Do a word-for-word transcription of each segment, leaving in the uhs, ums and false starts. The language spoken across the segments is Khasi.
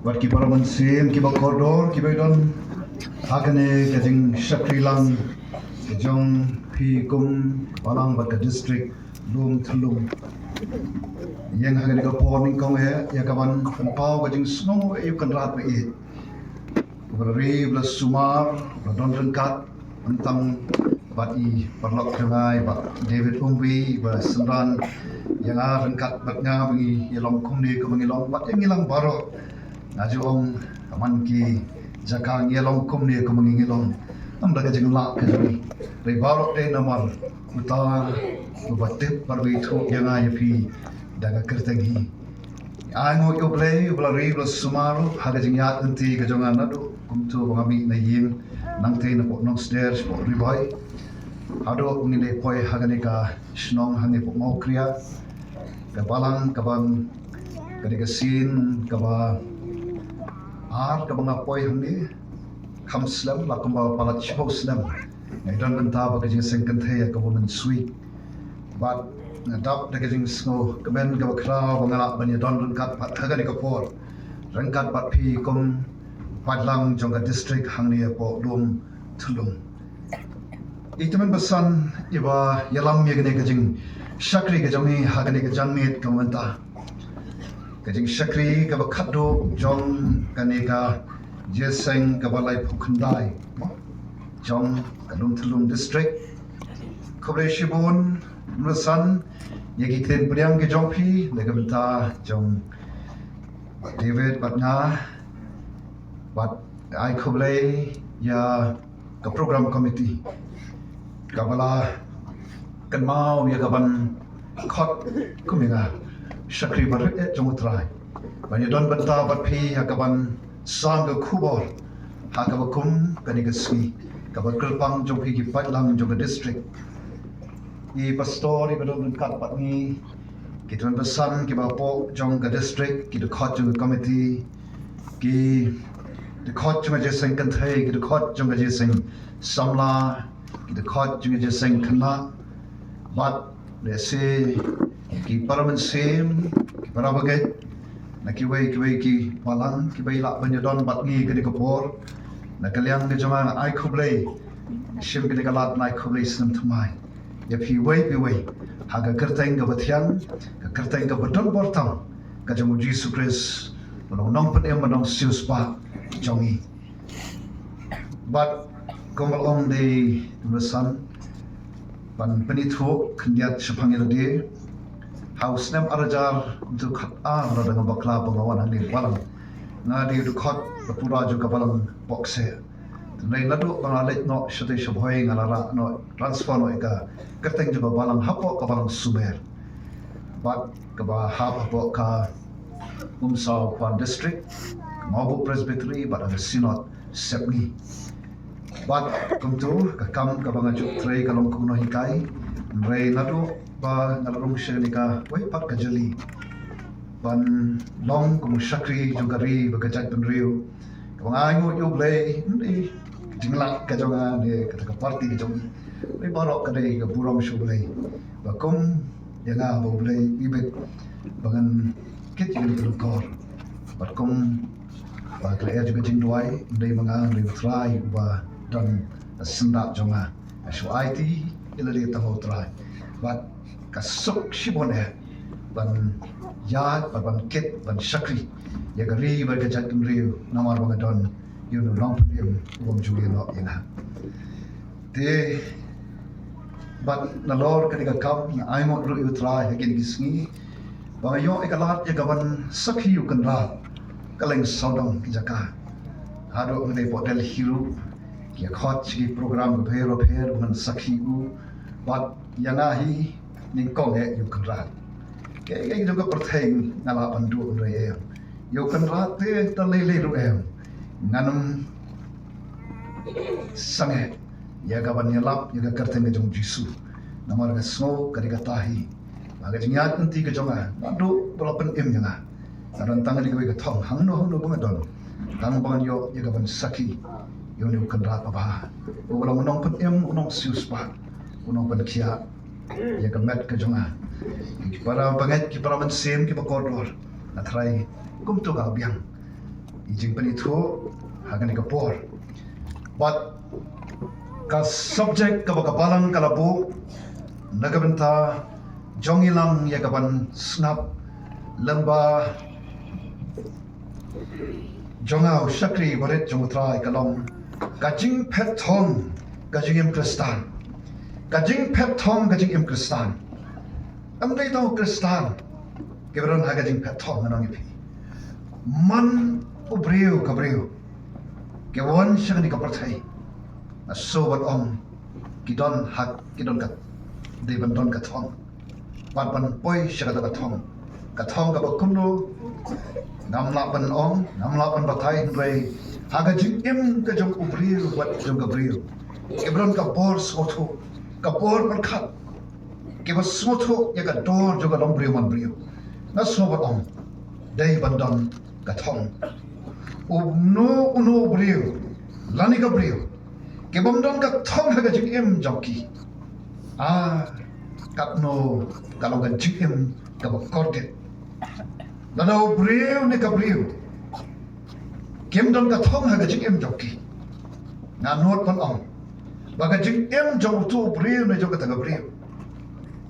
Bad ki para mynsiem, ki ba kordor, ki ba don ha kane ka jingshakri lang ka jong phi kum balang bad ka district Lum Thlum. Ïeng ha kane ka por nyngkong eh ïa ka ban pynpaw ka jingsngew ïa u Kynrad ba ïeit, ba la ri, ba la sumar, ba don ryngkat bad tang bad i paralok jong nga i Bah David Umbi, ba synran ïa nga ryngkat bad nga ba ngi ïalong kumne kumba ngi long, bad ïa ngi lang baroh. Nga ju ong, man ki jaka ngi ïalong kumne kumba ngi ngi long, ym da ka jinglah ka jong ngi, hynrei baroh dei namar uta uba tip bad uba ithuh ïa nga ïa phi da ka kyrteng hi. Ai nguh ïa U Blei uba la ri, uba la sumar ha ka jingïaid lynti ka jong nga naduh kumto ba nga mih na ïing, nangta na pdeng Nongsder, shapoh Ri Bhoi, haduh ba ngin ïa poi ha kane ka shnong hangne hapoh Mawkria. Ka balang kaba, kane ka sien kaba ar kaba nga poi hangne, kham slem, la kumba palat shiphew snem nga don bynta bad ka jingïaseng kynthei ïa ka Women's Week. Bad nga dap da ka jingsngew kmen kaba khraw ba nga lah ban ïadon ryngkat bad ha kane ka por, ryngkat bad phi kum paidlang jong ka district hangne hapoh Lum Thlum. I tymmen basan iba ïalam ïa kane ka jingshakri ka jong ngi ha kane ka janmiet ka mynta, ka jingshakri kaba khatduh jong kane ka jingïaseng kaba laiphew khyndai jong ka Lum Thlum district. Khublei shibun, tymmen basan ïa ki ktien pdiang ki jong phi na ka bynta jong David bad nga, bad ai khublei ïa ka program committee kaba la kynmaw ïa ka ban khot kum ïa nga shakri barit eh jong U Trai ban ïadon bynta bad phi ha ka ban san ka khubor ha kaba kum kane ka sngi, kaba kyrpang jong phi ki paidlang jong ka district. I pastor iba don ryngkat bad ngi, ki tymmen basan kiba hapoh jong ka district, ki dkhot jong ka committee, ki dkhot jong ka jingïaseng kynthei, ki dkhot jong ka jingïaseng samla, ki dkhot jong ka jingïaseng khynnah, bad lehse ki para mynsiem, ki para bangeit na kiwei kiwei ki balang kiba ïa lah ban ïadon bad ngi kane ka por. Na ka liang ka jong nga ai khublei, shim kane ka lad nga ai khublei snem thymmai ïa phi iwei pa iwei ha ka kyrteng kaba thiang, ka kyrteng kaba don bor tam ka jong U Jisu Khrist, ba long Nongpynim, ba long Nongsiewspah jong ngi. Bad kumba la ong, dei tymmen basan ban pynithuh khyndiat shaphang ïa lade. Ha u snem ar hajar khatar, lada nga bakla ba nga wan hangne balang, nga dei u dkhot ba pura jong ka balang Bokseh. Hynrei naduh ba nga leit noh shatei sha Bhoi, nga la rah noh, transfer noh ïa ka kyrteng jong ka balang hapoh ka balang Sumer. Bad kaba hap hapoh ka Umsaw Khwan District, ka Mawbuh Presbytery bad ka Synod Sepngi. Bad kumto ka kam kaba nga ju trei ka long kum u nonghikai. Hynrei naduh ba nga la rung sha kane kawei pat ka jylli ban long kum u shakri jong ka ri bad ka jaitbynriew, kaba nga ai nguh ïa U Blei, ym dei ka jinglah ka jong nga ne kata ka party ka jong ngi, hynrei baroh ka dei ka burom sha U Blei ba kum ïa nga ba U Blei u ibit ba ngan kit ïa kane ka longkor. Bad kum ba ka lyer jong ka jingduwai, ym dei ma nga, ym dei U Trai uba don syndah jong nga. Nga shu aiti ïa lade tang ha U Trai. Bad ka suk shibun eh ban ïaid bad ban kit ban shakri ïa ka ri bad ka jaitbynriew namar ba nga don ïa une u nongpynim u bym ju ïehnoh ïa nga. Te bad nalor kane ka kam nga ai nguh ruh ïa U Trai ha kine ki sngi ba nga ïoh ïa ka lad ïa ka ban sakhi ïa u Kynrad kylleng sawdong ki jaka. Haduh hangne hapoh Delhi ruh ki ïa khot sha ki program bapher bapher ba ngan sakhi ïa u. Bad ïa nga hi nyngkong eh ïa u Kynrad. Kaei kaei jong ka pyrthei nga lah ban duh, hynrei ïa u Kynrad te da lei lei ruh em ngan ym sangeh ïa ka ban ïalap ïa ka kyrteng ka jong U Jisu. Namar nga sngew ka dei kata hi ba ka jingïaid lynti ka jong nga naduh ba la pynim ïa nga, nga don tang kawei ka thong hangno hangno ba nga don, tang ba ngan ïoh ïa ka ban sakhi ïa une u Kynrad babha, uba long u nongpynim, u nongsiewspah, u nongpynkhiah ïa ka met ka jong nga. Ki para bangeit, ki para mynsiem kiba kordor, nga tharai kumto ka biang. i jingpynithuh ha kane ka por. Bad ka subject kaba ka Balang ka la buh na ka bynta jong i lang ïa ka ban sngap lem bad jong nga u shakri barit jong U Trai ka long ka jingphet thong ka jingim Khristan. Ka jingphet thong ka jingim Khristan. Ym dei tang u Khristan kiba don ha ka jingphet thong, ngan ong ïa phi. Man u briew ka briew kiba wan sha kane ka pyrthei, nga sngew ban ong ki don ha, ki don ka, dei ban don ka thong. Bad ban poi sha kata ka thong, ka thong kaba kumno ngam lah ban ong, ngam lah ban batai, hynrei ha ka jingim ka jong u briew bad jong ka briew kiba don ka bor sngewthuh, ka bor pyrkhat, kiba sngewthuh ïa ka dor jong ka long briew man briew, nga sngew ban ong dei ban don ka thong. Uno uno u briew lane ka briew ki bym don ka thong ha ka jingim jong ki, ah, katno ka long ka jingim kaba kordit. Lada u briew ne ka briew kim don ka thong ha ka jingim jong ki, nga nud ban ong ba ka jingim jong uto u briew ne jong kata ka briew,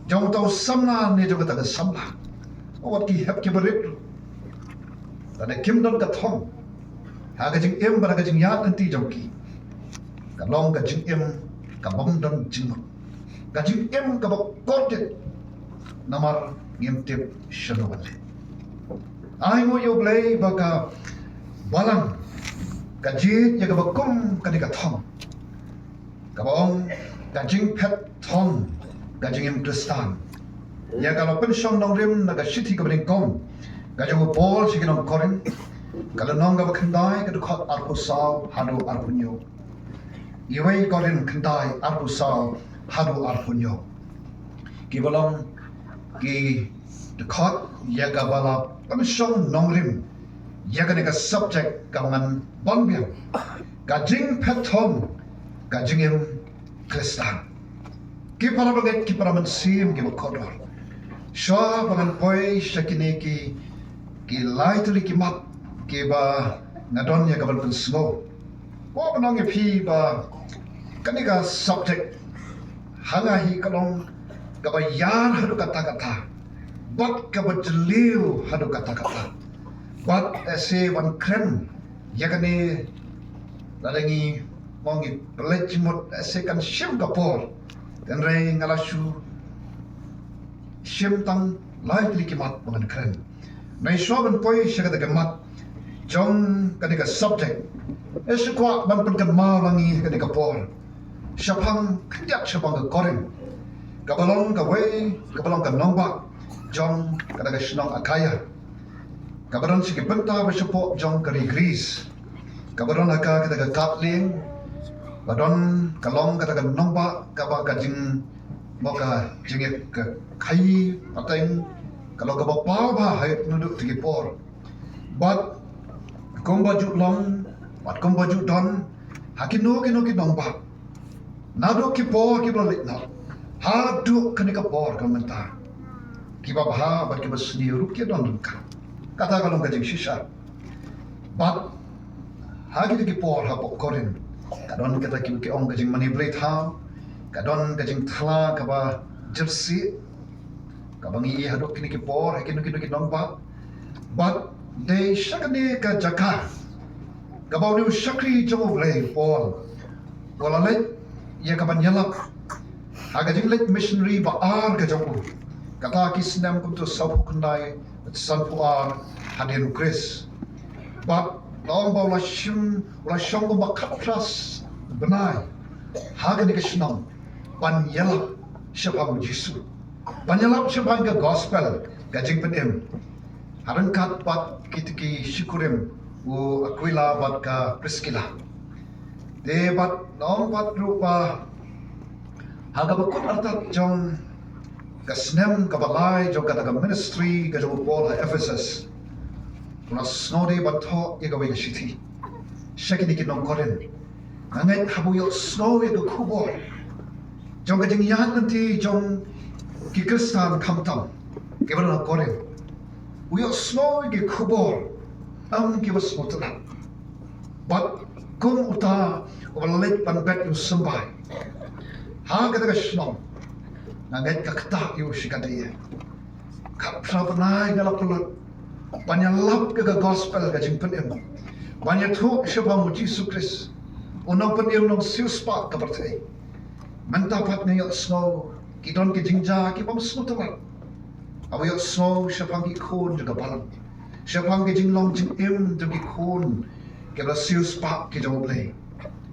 jong uto u samla ne jong kata ka samla, wat ki hep kiba rit ruh, lada kim don ka thong ha ka jingim bad ha ka jingïaid lynti jong ki, ka long ka jingim ka bym don jingmut, ka jingim kaba kordit. Namar ngim tip shano ban leit. Ai nguh ïa U Blei ba ka Balang ka jied ïa kaba kum kane ka thong kaba ong ka jingphet thong ka jingim Khristan. Ïa ka la pynshong nongrim na ka shithi kaba nyngkong ka jong u Paul sha ki nong Korinth, ka lynnong kaba khyndai, ka dkhot arphew saw haduh arphew hynñiew. Iwei Korinth khyndai, arphew saw haduh arphew hynñiew. Kiba long ki dkhot ïa kaba la pynshong nongrim ïa kane ka subject kaba ngan ban biang, ka jingphet thong ka jingim Khristan. Ki para bangeit, ki para mynsiem kiba kordor, shuwa ba ngan poi sha kine ki, ki lai tylli ki mat kiba nga don ïa ka ban pynsngew, kwah ban ong ïa phi ba kane ka subject ha nga hi ka long kaba ïar haduh katta katta bad kaba jylliew haduh katta katta. Bad ase ban kren ïa kane, lada ngi ong, ngi pynleit jingmut, ase kan shim ka por. Hynrei nga la shu shim tang lai tylli ki mat ba ngan kren. Nai shuwa ban poi sha kata ka mat jong kane ka subject, eh, shu kwah ban pynkynmaw lang ïa kane ka por shaphang khyndiat, shaphang ka Korinth kaba long kawei, kaba long ka nongbah jong kata ka shnong Akhaia, kaba don sha ki bynta ba shapoh jong ka ri Greece, kaba don ha ka, kata ka kad lieng, ba don, ka long kata ka nongbah kaba ka jing, mo, ka jingïakhaïi pateng ka long kaba paw bha ha naduh kata ki por. Bad kumba ju long bad kumba ju don ha kino kino ki nongbah naduh ki por kiba la leit noh haduh kane ka por ka mynta, kiba bha bad kiba sniew ruh ki don ryngkat. Kata ka long ka jingshisha. Bad ha kito ki por hapoh Korinth ka don kata kiba ki ong ka jingmane blei thaw, ka don ka jingthala kaba jyrsieh, kaba ngi ïohi haduh kine ki por ha kino kino ki nongbah. Bad dei sha kane ka jaka kaba une u shakri jong U Blei u Paul u la leit ïa ka ban ïalap ha ka jingleit missionary ba ar ka jong u, kata ki snem kumto sawphew khyndai, sanphew ar hadien U Khrist. Bad long ba u la shim, u la shong kumba khatphra bnai ha kane ka shnong ban ïalap shaphang U Jisu, ban ïalap shaphang ka gospel, ka jingpynim, ha ryngkat bad kito ki shikurim, u Aquila bad ka Priskila. Te bad long bad ruh ba ha kaba kut artat jong ka snem kaba lai jong kata ka ministry ka jong u Paul ha Ephesus, u la sngewdei ban thoh ïa kawei ka shithi sha kine ki nong Korinth. Nga ngeit haba u ïohsngew ïa ka khubor jong ka jingïaid lynti jong ki Khristan khamtam kiba don ha Korinth, u ïohsngew ïa ka khubor Ym ki ba sngewtynnat. Bad kum uta uba leit ban bet ïa u symbai ha kata ka shnong, nga ngeit ka ktah ïa u shikatdei. Khatphra bnai nga la pynlut ban ïalap ïa ka gospel, ka jingpynim, ban ïathuh shaphang u Jisu Khrist, u Nongpynim, Nongsiewspah ka pyrthei. Mynta pat nga ïohsngew ki don ki jingjia ki bym sngewtynnat. Haba ïohsngew shaphang ki khun jong ka balang, shaphang ki jinglong jingim jong ki khun kiba la siewspah ki jong U Blei.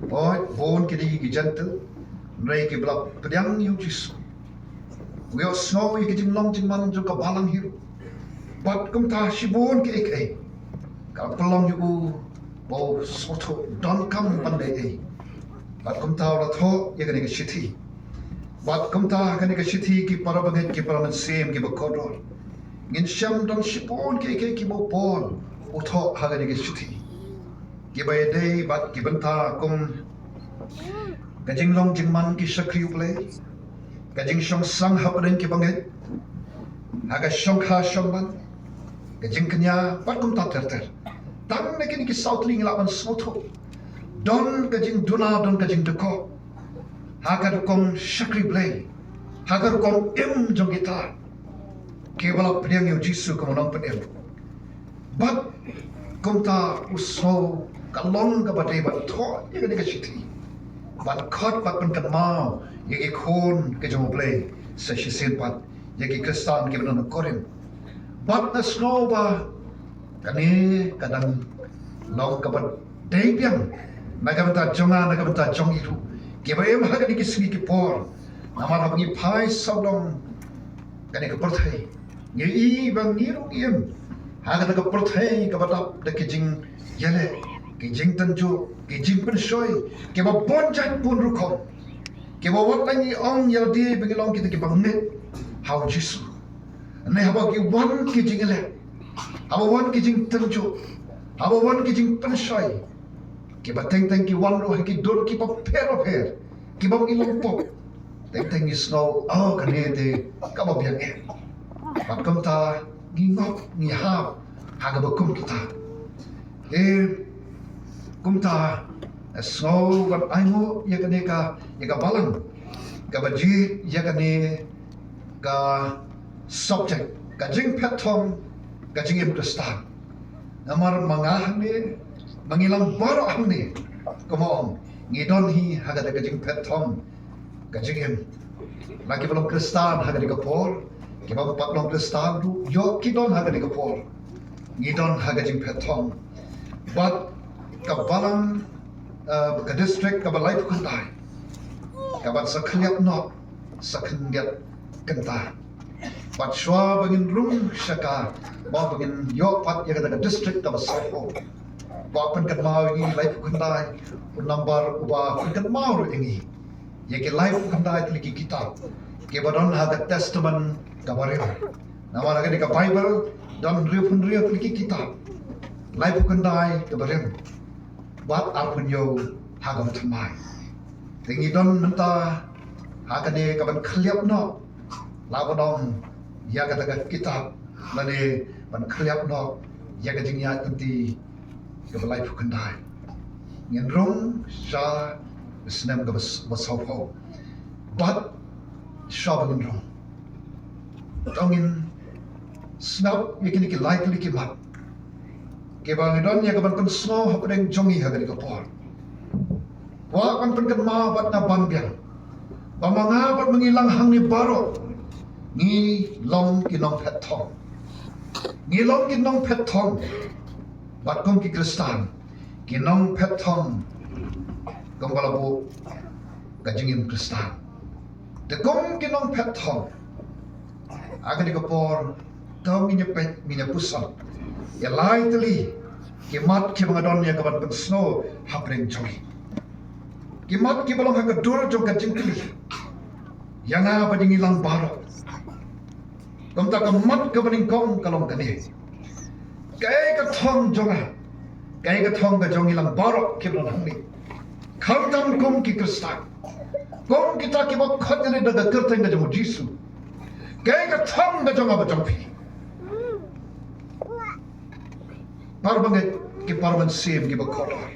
Hooid, bun ki dei ki Jentil, hynrei kiba la pdiang ïa u Jisu. Haba ïohsngew ïa ki jinglong jingman jong ka balang hi ruh. Bad kumta shibun kiei kiei ka pynlong ïa u ba u sngewthuh donkam ban leh ei. Bad kumta u la thoh ïa kane ka shithi. Bad kumta kane ka shithi, ki para bangeit, ki para mynsiem kiba kordor, ngin shem don shibun kiei kiei kiba u Paul u thoh ha kane ka shithi, kiba ïadei bad ki bynta kum ka jinglong jingman ki shakri U Blei, ka jingshongsang hapdeng ki bangeit, ha ka shongkha shongman, ka jingkñia, bad kumta ter ter. Tang na kine ki saw tylli ngi lah ban sngewthuh don ka jingduna, don ka jingdkhoh ha ka rukom shakri Blei, ha ka rukom im jong kita kiba la pdiang ïa u Jisu kum u Nongpynim. Bad kumta u sngew ka long kaba dei ban thoh ïa kane ka shithi, ban khot bad pynkynmaw ïa ki khun ki jong U Blei, sa shisien pat ïa ki Khristan kiba don ha Korinth. Bad nga sngew ba kane ka dang long kaba dei biang na ka bynta jong nga, na ka bynta jong ngi ruh kiba im ha kine ki sngi ki por. Namar haba ngi phai sawdong kane ka pyrthei, ngi i ba ngi ruh ngi im ha kata ka pyrthei kaba dap da ki jingïaleh, ki jingtynjuh, ki jingpynshoi kiba bun jait bun rukom, kiba wat la ngi ong ïa lade ba ngi long kita kiba ngeit ha u Jisu. Hynrei haba ki wan ki jingïaleh, haba wan ki jingtynjuh, haba wan ki jingpynshoi, kiba teng teng ki wan ruh ha ki dur kiba pher bapher, kiba ngi long pop, teng teng ngi sngew, oh, kane te kaba biang eh. Bad kumta ngi ngop, ngi hap ha kaba kum kita. Eh, kumta sngew ban ainguh ïa kane ka, ïa ka balang kaba jied ïa kane ka subject, ka jingphet thong, ka jingim Khristan. Namar ma nga hangne, ma ngi lang baroh hangne, kumba ong, ngi don hi ha kata ka jingphet thong, ka jingim. La kiba long Khristan ha kane ka por, kiba ym pat long Khristan ruh, ïoh ki don ha kane ka por, ngi don ha ka jingphet thong. Bad ka balang, eh, ka district kaba laiphew khyndai, kaban sa khylliap noh, sa khyndiat kynta. Bad shuwa ba ngin rung sha ka, ba, ba ngin ïoh pat ïa kata ka district kaba sawphew, ba pynkynmaw ïa ngi laiphew khyndai, u nambar uba pynkynmaw ruh ïa ngi ïa ki laiphew khyndai tylli ki kitab kiba don ha ka Testament kaba rim. Namar ha kane ka Baibl don hynriewphew hynriew tylli ki kitab, laiphew khyndai kaba rim, bad arphew hynñiew ha kaba thymmai. Te ngi don mynta ha kane kaban khylliap noh, la ban ong, ïa kata ka kitab, lane ban khylliap noh ïa ka jingïaid lynti kaba laiphew khyndai. Ngin rung sha snem kaba s-, ba sawphew. Bad shuwa ba ngin rung, to ngin sngap ïa kine ki lai tylli ki mat kiba ngi don ïa kaban pynsngew hapdeng jong ngi ha kane ka por. Kwah ban pynkynmaw bad nga ban biang ba ma nga bad ma ngi lang hangne baroh, ngi long ki nongphet thong. Ngi long ki nongphet thong. Bad kum ki Khristan, ki nongphet thong kumba la buh ka jingim Khristan. Te kum ki nongphet thong, ha kane ka por, to ngin ïa peit, ngin ïa puson ïa lai tylli ki mat kiba nga don ïa kaban pynsngew hapdeng jong ngi. Ki mat kiba long ha ka dur jong ka jingkylli ïa nga bad ïa ngi lang baroh. Kumta ka mat kaba nyngkong ka long kane: Kaei ka thong jong nga, kaei ka thong ka jong ngi lang baroh kiba don hangne, khamtam kum ki Khristan, kum kita kiba khot ïaleh da ka kyrteng ka jong u Jisu? Kaei ka thong ka jong nga bad jong phi? Para bangeit, ki para mynsiem kiba kordor.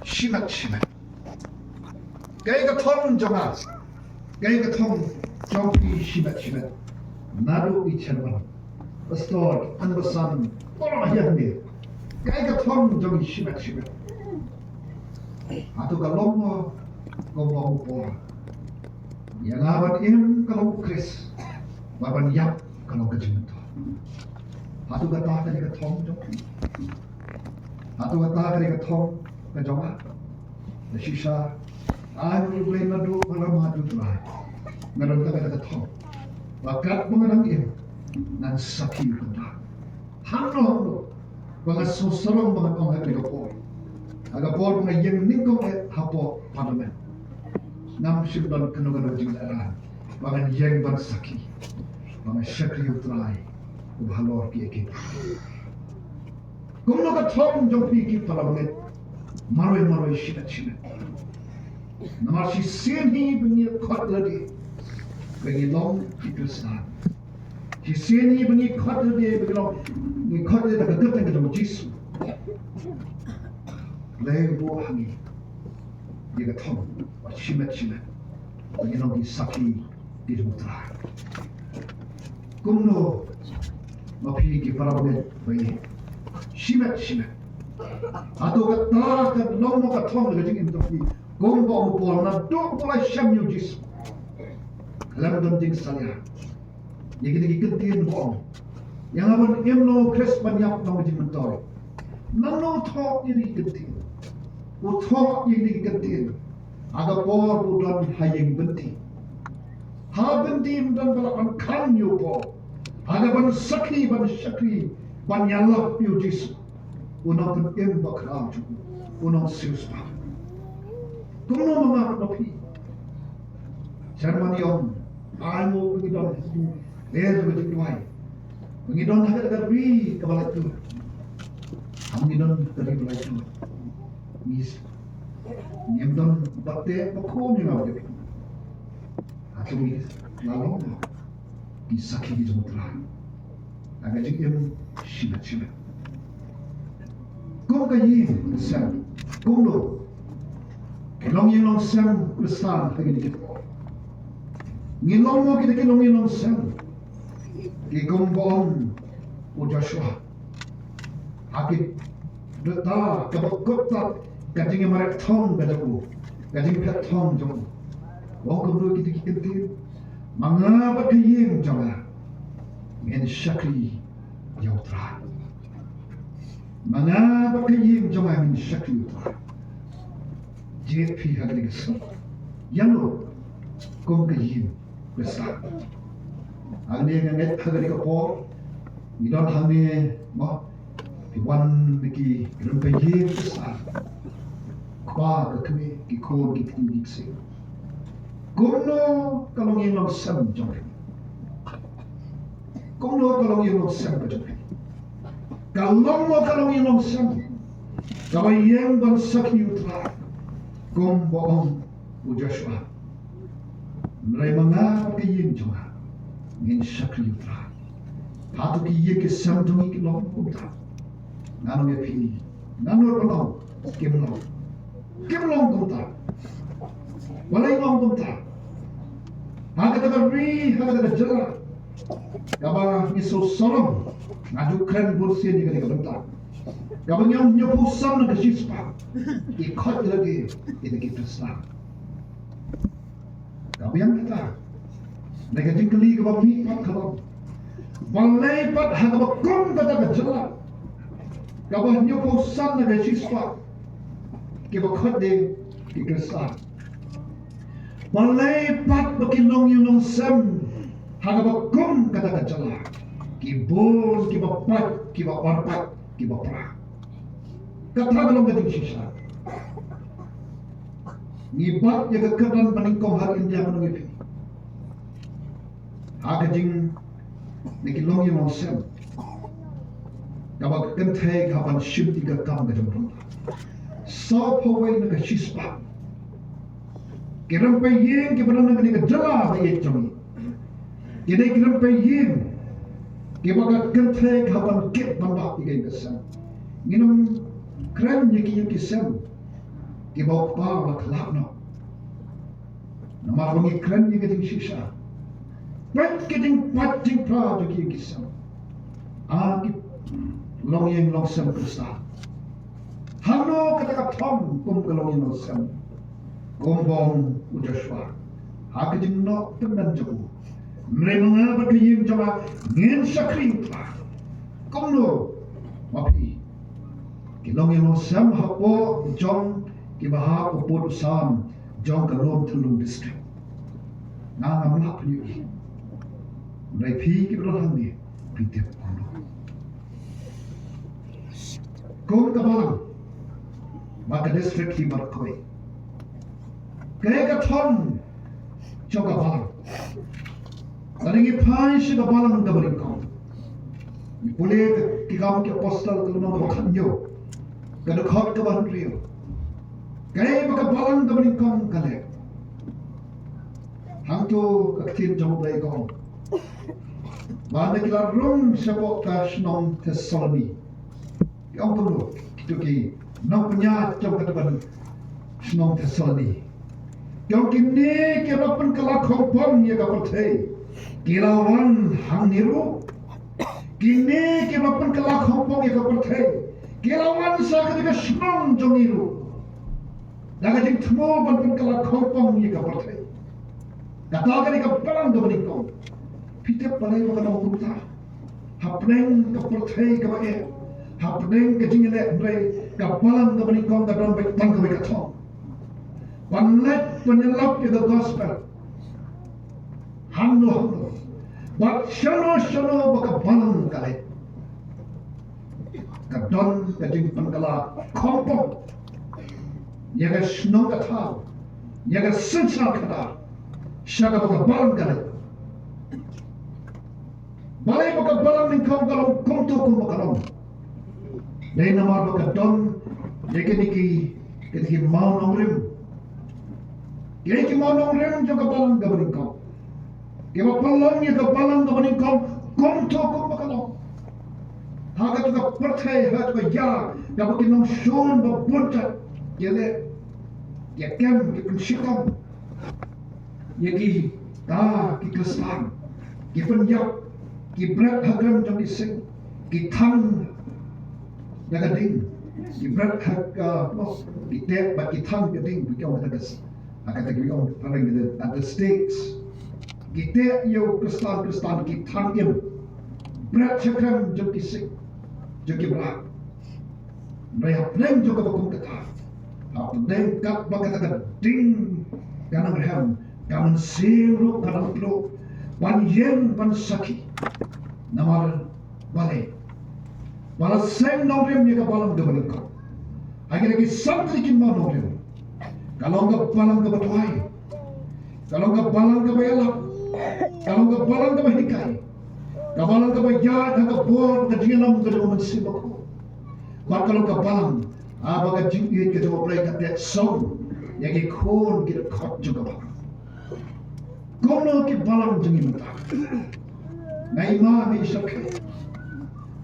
Shimet shimet. Kaei ka thong jong nga? Kaei ka thong jong phi shimet shimet? Naduh i chairman, pastor, an basan, para hiang ni. Kaei ka thong jong i shimet shimet? Hato ka long mo kumba u Paul? Ïa nga ban im ka long u Khrist, bad ban ïap ka long ka jingmyntoi. Hato kata ka dei ka thong jong phi? Hato kata ka dei ka thong ka jong nga? Shisha, ai nguh ïa U Blei naduh ba la mad ïa U Trai, nga don tang kata ka thong ba katba nga dang im, ngan sakhi ïa U Trai. Hangno hangno ba nga sngewsarong ba ngan ong ha kane ka por, ha ka por ba nga ïeng nyngkong eh hapoh Parliament, ngam shym don kano kano ka jinglehrain ba ngan ïeng ban sakhi ba nga shakri ïa U Trai uba halor kiei kiei. Kumno ka thong jong phi ki para bangeit? Marwei marwei, shimet shimet. Namar shisien hi ba ngi khot lade ba ngi long ki Khristan. Shisien hi ba ngi khot lade ba ngi long, ngi khot lade da ka kyrteng ka jong u Jisu. Lei buh ha ngi ïa ka thong ba shimet shimet ba ngi long ki sakhi ki jong U Trai. Kumno ma phi ki para bangeit ba ïeit? Shimet shimet. Hato kata ka long mo ka thong ka jingim jong phi kumba u Paul, naduh ba la shem ïa u Jisu? Lem don jingsalia ïa kine ki kyntien ba ong, ïa nga ban im long u Khrist, ban ïap long ka jingmyntoi. Nangno u thoh ïa kine ki kyntien? U thoh ïa kine ki kyntien ha ka por ba u don ha ïing byndi. Ha byndi ym don ba lah ban khang ïa u Paul ha kaban sakhi, ban shakri, ban ïalap ïa u Jisu, u nongpynim bakhraw jong u, u nongsiewspah. Kumno ma nga bad ma phi? Chairman i ong, ai mo ba ngi don ha ka ri, ler ba ngi duwai, ba ngi don ha kata ka ri kaba laitluid. Haba ngi don ha ka ri ba laitluid, ngi, ngim don ba teh ba khum ïa nga bad ïa phi. Hato ngi la long ki sakhi ki jong U Trai ha ka jingim shimet shimet? Kum ka ïing ka sem, kumno ki longïing longsem Khristan ha kine ki por? Ngi long mo kita ki longïing longsem, ki kumba ong u Joshua? Ha ki dota kaba kut tat ka jingïamareh thong ka jong u, ka jingphet thong jong u. U ong kumno kita ki kyntien? Ma nga bad ka ïing jong nga ngin shakri ïa U Trai. Ma nga bad ka ïing jong nga ngin shakri ïa U Trai. Jied phi ha kane ka sngi, ïano kum ka ïing Khristan? Hangne nga ngeit ha kane ka por ngi don hangne, mo, ki wan na ki rympei ïing Khristan, kpa ka kmie, ki khun ki kti ki ksiew. Kumno ka longïing longsem jong phi? Kumno ka longïing longsem ka jong phi? Ka long mo ka longïing longsem kaba ïeng ban sakhi ïa U Trai, kumba ong u Joshua? Hynrei ma nga bad ka ïing jong nga ngin shakri ïa U Trai. Hato ki ïing ki sem jong ngi ki long kumta? Ngan ong ïa phi, ngan nud ban ong, kim long. Kim long kumta. Balei kim long kumta? Ha kata ka ri, ha kata ka jylla kaba ngi sngewsarong, nga ju kren bunsien ïa kane ka bynta, kaba ngi ong hynñiewphew san na ka shispah ki khot ïa lade kita ki Khristan. Ka biang kata, na ka jingkylli kaba mih pat ka long, balei pat ha kaba kum kata ka jylla, kaba hynñiewphew san na ka shispah kiba khot de ki Khristan, balei pat ba ki longïing longsem ha kaba kum kata ka jylla ki bun, kiba pait, kiba orpait, kiba pra? Kata ka long ka jingshisha. Ngi bat ïa ka kyrdan banyngkong ha India, ngan ong ïa phi, ha ka jing, na ki longïing longsem, kaba ka kynthei ka hap ban shim ïa ka kam ka jong ka. Sawphew wei na ka shispah ki rympei ïing kiba don ha kane ka jylla ba ïeit jong ngi, Ki dei ki rympei ïing kiba ka kynthei ka ban kit ban bah ïa ka ïing ka sem. Ngin ym kren ïa ki ïing ki sem kiba u kpa u la khlad noh. Namar ba ngi kren ïa ka jingshisha. Peit ka jingpait jingpra jong ki ïing ki sem. A ki longïing longsem Khristan. Hangno kata ka thong kum ka longïing longsem? Kum ba ong u Joshua ha ka jingnoh tymmen jong u, hynrei ma nga bad ka ïing jong nga ngin shakri U Trai. Kumno ma phi ki longïing longsem hapoh jong kiba hap u pud u sam jong ka Lum Thylliung District? Nga ngam lah pynïohi. Hynrei phi kiba don hangne phi tip kumno. Kum ka balang ba ka district hi baroh kawei. Kaei ka thong jong ka balang? Lada ngi phai sha ka balang kaba nyngkong, ngi pule ka Ki Kam ki Apostol ka lynnong kaba khathynñiew, ka dkhot kaba hynriew. Kaei ba ka balang kaba nyngkong ka leh? Hangto ka ktien jong U Blei ka ong ba haba ki la rung shapoh ka shnong Thessaloni, ki ong kumno kito ki nongpynïaid jong kata ka shnong Thessaloni? Ki ong, kine kiba pynkylla khongpong ïa ka pyrthei ki la wan hangne ruh. Kine kiba pynkylla khongpong ïa ka pyrthei ki la wan sha kane ka shnong jong ngi ruh da ka jingthmu ban pynkylla khongpong ïa ka pyrthei. Kata ka dei ka balang kaba nyngkong. Phi tip balei ba ka long kumta? Hapdeng ka pyrthei kaba eh, hapdeng ka jingïaleh, hynrei ka balang kaba nyngkong ka don beit tang kawei ka thong: ban leit ban ïalap ïa ka gospel hangno hangno, bad shano shano ba ka balang ka leit. Ka don ka jingpynkylla khongpong ïa ka shnong ka thaw, ïa ka synshar khadar sha kaba ka balang ka leit. Balei ba ka balang nyngkong ka long kumto kumba ka long? Dei namar ba ka don ïa kine ki, kine ki mawnongrim. Kine ki mawnongrim jong ka balang kaba nyngkong kiba pynlong ïa ka balang kaba nyngkong kumto kumba ka long. Ha kata ka pyrthei, ha kata ka ïa kaba ki nongshun ba bun jait ki leh, ki kem, ki pynshitom ïa kita ki Khristan, ki pynïap, ki bret ha kren jong ki sing, ki thang da ka ding, ki bret ha ka, ki teh bad ki thang ka ding, ki ong da ka sing. Ha kata ki ong phareng kata, at the stakes. Ki teh ïa u Khristan, Khristan ki thang im, bret sha kren jong ki sing, jong ki bret. Hynrei hapdeng jong kaba kum kata, hapdeng katba kata ka ding ka nang rhem, ka mynsiem ruh ka nang pynduh ban ïeng ban sakhi. Namar balei? Ba la seng nongrim ïa ka balang kaba nyngkong. Ha kine ki san tylli ki mawnongrim, ka long ka balang kaba duwai, ka long ka balang kaba ïalap, ka long ka balang kaba hikai, ka balang kaba ïaid ha ka bor ka jingïalam ka jong U Mynsiem Bakhuid. Bad ka long ka balang, ah, ba ka jingïeit ka jong U Blei ka teh song ïa ki khun ki dkhot jong ka balang. Kumno ki balang jong ngi mynta? Nga ïa ma ngi shakri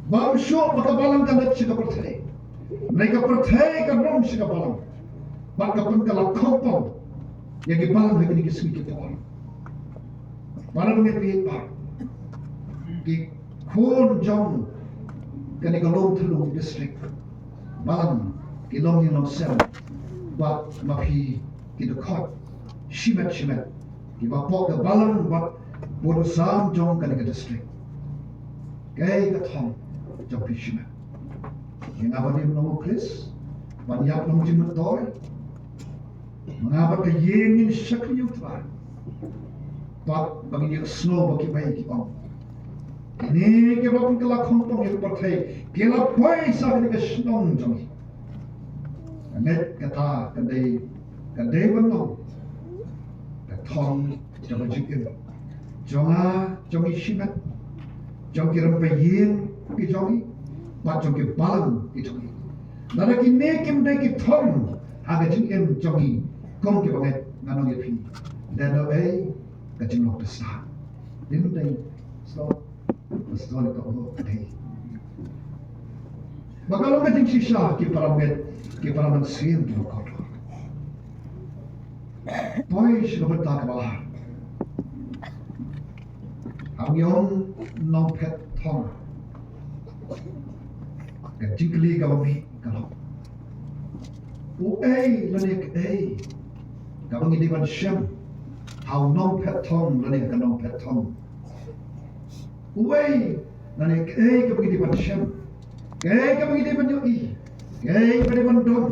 ba ym shuh ba ka balang ka leit sha ka pyrthei. Hynrei ka pyrthei ka rung sha ka balang bad ka pynkylla khongpong ïa ki balang ha kine ki sngi ki por. Para bangeit baieit, ki khun jong kane ka Lum Thylliung District, balang, ki longïing longsem, bad ma phi ki dkhot shimet shimet kiba pok ka balang bad pud u sam jong kane ka district. Kaei ka thong jong phi shimet? Ïa nga ban im long u Khrist, ban ïap long jingmyntoi? Ma nga bad ka ïing ngin shakri ïa U Trai, bad ba ngin ïohsngew ba kiwei ki ong, kine kiba pynkylla khongpong ïa ka pyrthei ki la poi sha kane ka shnong jong ngi. Ka ngeit kata ka dei, ka dei ban long ka thong jong ka jingim jong nga, jong ngi shimet, jong ki rympei ïing ki jong ngi, bad jong ki balang ki jong ngi. Lada kine kim dei ki thong ha ka jingim jong ngi kum ki bangeit, ngan ong ïa phi, dei na ei ka jinglong Khristan? Ding ding. Stop. Stop ka mo. Ba ka long ka jingshisha ki para met, ki para mynsiem ki ba kordor. Poi sha ka bynta kaba ar. Haba ngi ong nongphet thong, ka jingkylli kaba mih ka long, uei lane kaei kaba ngi dei ban shem ha u nongphet thong lane ka nongphet thong? Uei lane kaei kaba ngi dei ban shem, kaei kaba ngi dei ban ïohi, kaei kaba dei ban don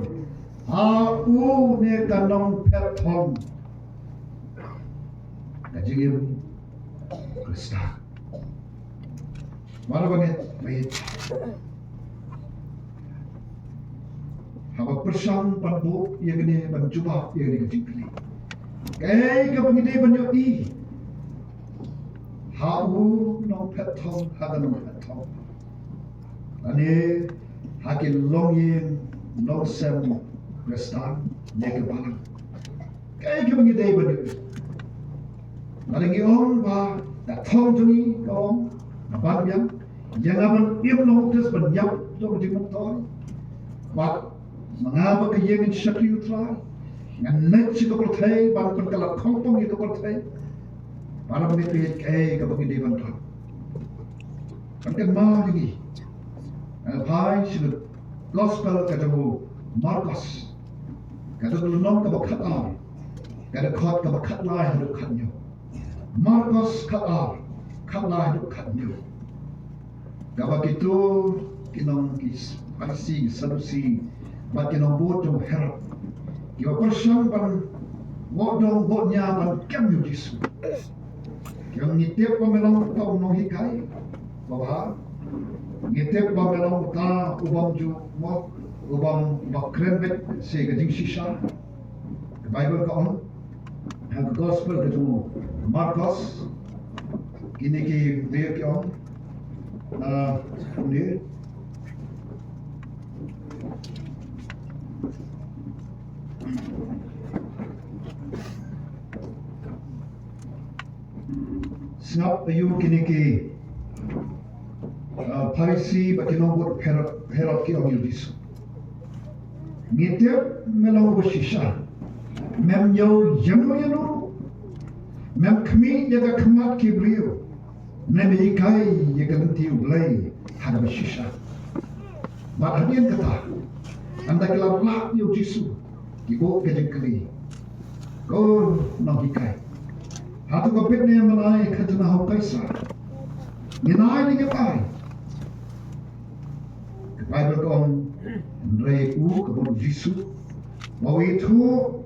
ha u ne ka nongphet thong? Ka jingim Khristan. Wat la ba ngeit, ba ngeit haba pyrshang ban buh ïa kane, ban jubab ïa kane ka jingkylli, kaei kaba ngi dei ban ïohi ha u nongphet thong, ha ka nongphet thong, lane ha ki longïing longsem Khristan ne ka balang? Kaei kaba ngi dei ban ïohi? Lada ngi ong ba ka thong jong ngi ka ong ban biang, ïa nga ban im long u Khrist, ban ïap jong ka jingmyntoi, bad ma nga bad ka ïing ngin shakri U Trai, ngan leit sha ka pyrthei ban pynkylla khongpong ïa ka pyrthei. Para bangeit, kaei kaba ngi dei ban don? Kan kynmaw ïa ngi, eh, phai sha ka gospel ka jong u Markos, ka dkhot lynnong kaba khatar, ka dkhot kaba khatlai haduh khathynñiew. Markos khatar, khatlai haduh khathynñiew. Kaba kito ki nong, ki Pharisi, ki Sadusi, bad ki nongbud jong u Herod, kiba pyrshang ban wad dong wad ñiah ban kem ïa u Jisu. Ki ong, ngi tip ba me long uta u nonghikai babha. Ngi tip ba me long uta u bym ju, mo, u bym, ba kren beit sha ka jingshisha. Ka Baibl ka ong, ha ka gospel ka jong u Markos, kine ki briew ki ong, ah, kumne. Sngap aïu kine ki, ah, Pharisi bad ki nongbud Herod, Herod ki ong ïa u Jisu. Ngi tip me long uba shisha. Mem ñiew ïano ïano. Mem khmih ïa ka khmat ki briew. Mem hikai ïa ka lynti U Blei ha kaba shisha. Bad hadien kata, ynda ki la lah ïa u Jisu, ki buh ka jingkylli, ko nonghikai, hato ka bit ne ban ai khajna ha u Kaisar? Ngin ai ne ngim ai? Ka Baibl ka ong, hynrei u, ka bun u Jisu, ba u ithuh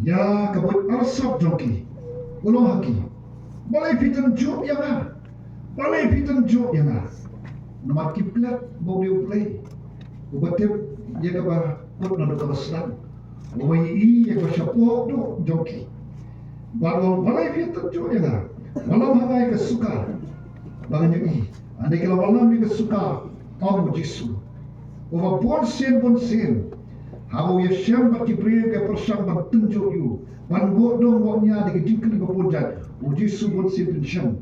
ïa ka buit arsap jong ki, u ong ha ki, balei phi tynjuh ïa nga? Balei phi tynjuh ïa nga? Namar ki klet ba u dei U Blei uba tip ïa kaba kut naduh kaba sdang, uba ïohi ïa kaba shapoh duh jong ki. Bad u ong, balei phi tynjuh ïa nga? Wallam ha nga ïa ka suka ba ngan ïohi. Hynda ki la wallam ïa ka suka, ong u Jisu, uba bunsien bunsien, haba u ïashem bad ki briew, ki pyrshang ban tynjuh ïa u, ban wad dong wad ñiah da ki jingkylli ba bun jait, u Jisu bunsien bunsien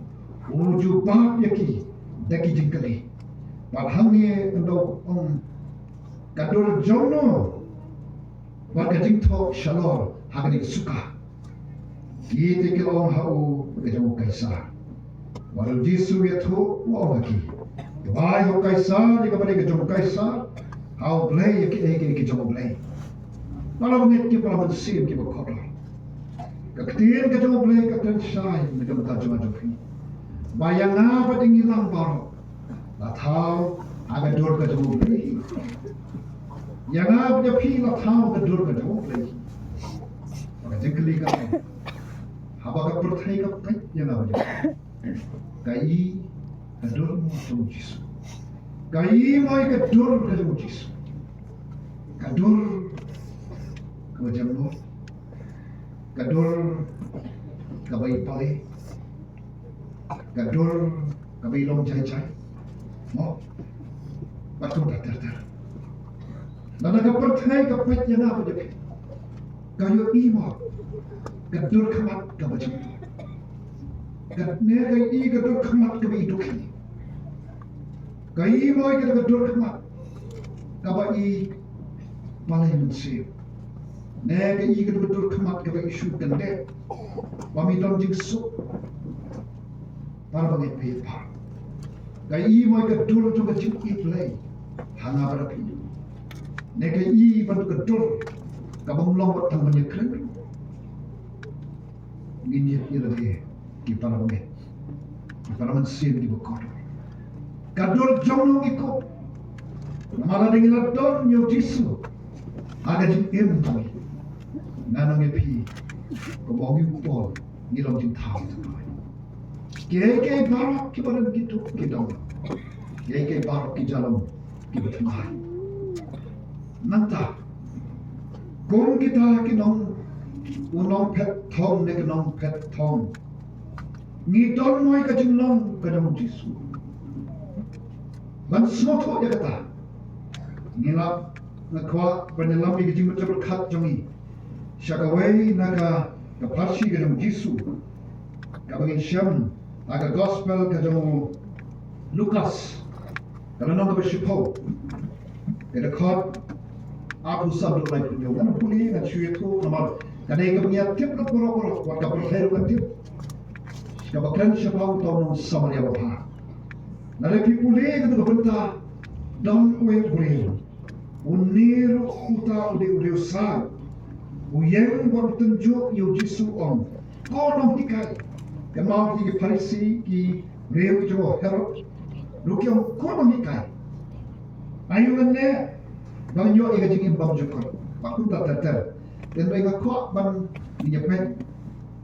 u jubab ïa ki da ki jingkylli. Bad hangne ynda u ong, ka dur jong no bad ka jingthoh shalor ha kane ka suka? Ki te ki la ong ha u, ka jong u Kaisar. Bad u Jisu u ïathuh, u ong ha ki, bai ha u Kaisar ïa kaba dei ka jong u Kaisar, ha U Blei ïa kiei kiei ki jong U Blei. Para bangeit, ki para mynsiem kiba kordor, ka ktien ka jong U Blei ka kren shai na ka bynta jong nga jong phi, ba ïa nga bad ïa ngi lang baroh la thaw ha ka dur ka jong U Blei. Ïa nga bad ïa phi la thaw ha ka dur ka jong U Blei. Ka jingkylli ka long, haba ka pyrthei ka peit ïa nga bad ïa phi, ka i ka dur mo jong u Jisu? Ka i mo ïa ka dur ka jong u Jisu? Ka dur kaba jem mo, ka dur kaba i pale, ka dur kaba i long jai jai, mo, bad kumta ter ter. Lada ka pyrthei ka peit ïa nga bad ïa phi, ka ïohi mo ka dur khmat kaba jem mo? Katne ka i ka dur khmat kaba i dukhi. Ka i mo i ka dur khmat kaba i palai mynsiem. Ne ka i ka dur khmat kaba i shu kynde. Ba mi don jingsuk. Para bangeit phi pha. Ka i mo i ka dur jong ka jingïeit Blei. Ha nga bad phi. Ne ka i ban ka dur kaba mlong wat tang ban ïakren. Ngin ïa ïa lade ki para bangeit, ki para mynsiem kiba kordor. Ka dur jong ngi ko. Namar lada ngi la don ïa u Jisu ha ka jingim jong ngi, nga nong ïa phi, kumba ong u Paul, ngi long jingthaw jong ngi. Kiei kiei baroh kiba don ki duk ki dong, kiei kiei baroh ki jalong kiba thymmai. Nangta kum kita ki nong, u nongphet thong ne ki nongphet thong, ngi don mo ïa ka jinglong ka jong u Jisu? Ban sngewthuh ïa kata, ngi la, nga kwah ban ïalam ïa ka jingmut jingpyrkhat jong ngi sha kawei na ka, ka pharshi ka jong u Jisu kaba ngin shem ha ka gospel ka jong u Lukas, ka lynnong kaba shiphew, ka dkhot arphew san haduh laiphew hynñiew. Ngan pule, ngan shu ïathuh namar ka dei kaba ngi ïa tip lut baroh baroh, wat ka pyrthei ruh ka tip. Kaba kren shaphang uta u nong Samaria babha. Lada phi pule kata ka bynta, don uwei u briew. Une ruh uta u dei u riewsaw. U ïeng bad u tynjuh ïa u Jisu, ong, ko nonghikai. Kynmaw ki Pharisi, ki briew jong u Herod ruh ki ong, ko nonghikai, ai ïa ngi ban ïoh ïa ka jingim bymjukut. Ba kumta ter ter. Hynrei nga kwah ban ïa peit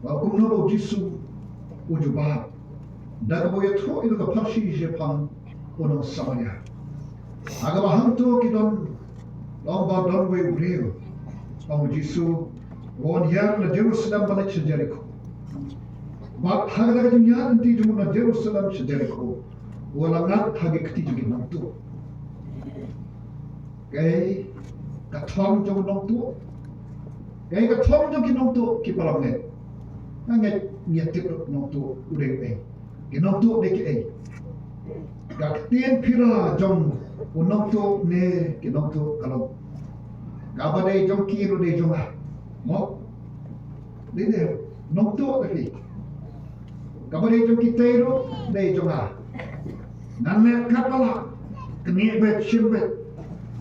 ba kumno ba u Jisu u jubab da kaba u ïathuh ïa ka pharshi shaphang u nong Samaria. Ha kaba hangto ki don, long ba don uwei u briew. Ong u Jisu, u wan hiar na Jerusalem ban leit sha Jerikho. Bad ha kata ka jingïaid lynti jong u na Jerusalem sha Jerikho, u la ngat ha ki kti jong ki nongtuh. Kaei ka thong jong u nongtuh? Kaei ka thong jong ki nongtuh, ki para bangeit? Nga ngeit ngi ïa tip lut nongtuh u dei uei. Ki nongtuh dei kiei? Ka ktien phira jong u nongtuh ne ki nongtuh ka long, kaba dei jong ki ruh dei jong nga. Mo? Dei, dei nongtuh ka ki. Kaba dei jong kitei ruh dei jong nga. Ngan leh katba lah, knieh beit, shim beit.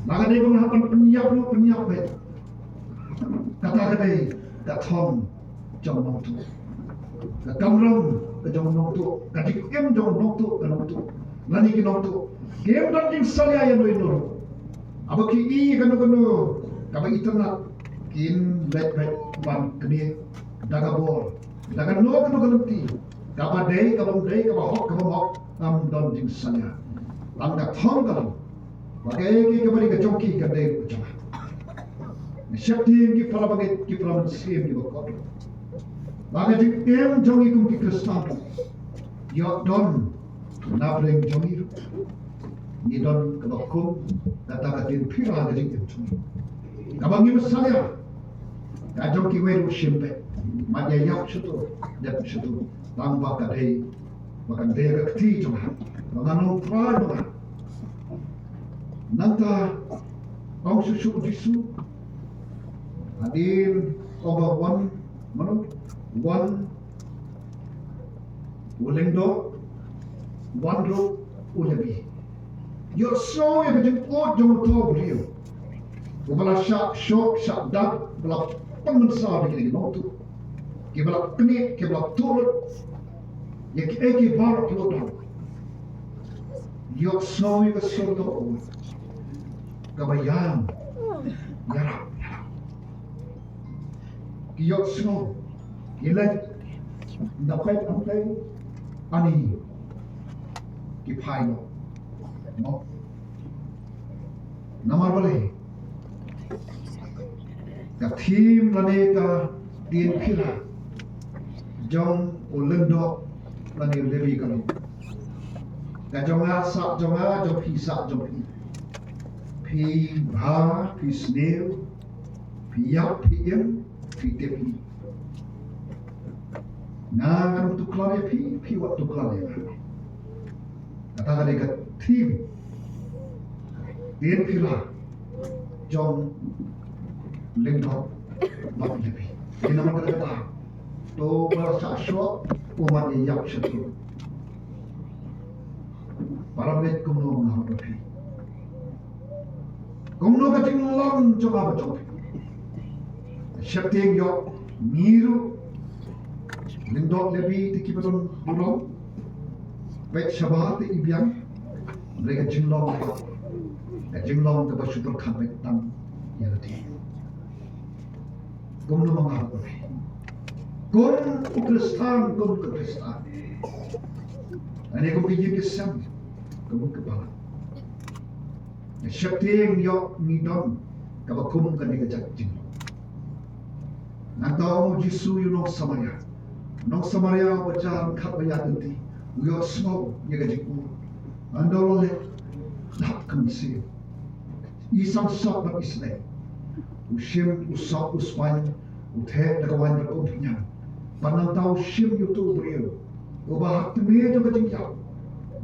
Ma ka dei ba nga hap ban pynïap ruh, pynïap beit. Kata ka dei ka thong jong u nongtuh. Ka kamram ka jong u nongtuh, ka jingim jong u nongtuh, ka nongtuh, lane ki nongtuh, kim don jingsalia ïa uno uno ruh. Haba ki ïohi kano kano kaba itynnat, kin leit beit ban knieh da ka bor, da kano kano ka lynti, kaba dei, kaba ym dei, kaba hok, kaba ym hok, ym don jingsalia. Tang ka thong ka long ba kaei kaei kaba dei ka jong ki ka dei ruh ka jong nga. Nga sheptieng, ki para bangeit, ki para mynsiem kiba kordor, ba ka jingim jong ngi kum ki Khristan ïoh don na pdeng jong ngi ruh. Ngi don kaba kum kata ka ktien phira ka jingim jong ngi, kaba ngim salia. Ka jong kiwei ruh shim beit, mad ïa ïap shato, dep shato, tang ba ka dei, ba kan dei ka kti jong nga, ba ngan long trai ba nga. Nangta ong shuh shuh u Jisu, hadien ong ba wan, mano, wan u lyngdoh, wan ruh u Lebi. Ïohsngew ïa ka jingud jong uto u briew uba la shah shoh shah dap, ba la pynmynsaw da kine ki nongtuh, kiba la knieh, kiba la tuh lut ïa kiei kiei baroh ki la don. Ïohsngew ïa ka sur kaba ud, kaba ïam ïarap. Ki ïohsngew, ki leit, ynda peit hangtei, ani ki phai noh. Mo? Namar balei? Ka theme lane ka ktien phira jong u lyngdoh lane u Lebi ka long, ka jong nga sah jong nga, jong phi sah jong phi. Phi bha, phi sniew, phi ïap, phi im, phi tip hi. Nga ngan tuklar ïa phi, phi wat tuklar ïa nga. Kata ka dei ka theme. Tien phi la jong lyngdoh bad ïa phi. Ïa namar kata kata. To ba sa shoh u mat ïa ïap sha tu. Para bangeit kumno nga ba phi. Kumno ka jinglong jong nga ba jong phi. Sheptieng ïoh ngi ruh lyngdoh lehbeiñ te kiba don burom. Peit shabar te i biang. Hynrei ka jinglong ka jinglong kaba shu pyrkhat beit tang ïa lade. Kumno ma nga ruh. Kum u Khristan, kum ka Khristan. Ane kum ka ïing ka sem, kum ka balang. Sheptieng ïoh ngi don kaba kum kane ka jait jinglong. Nangta u Jisu ïa u nong Samaria. Nong Samaria uba jan khat ba ïaid lynti. U ïohsngew ïa ka jingpur. Hynda u la leh, dap ka mynsiem. I sangsot bad i sdei. U shim, u sop, u spaiñ, u theh da ka waiñ bad ka umphniang. Bad nangta u shim ïa uto u briew uba ha tmier jong ka jingïap.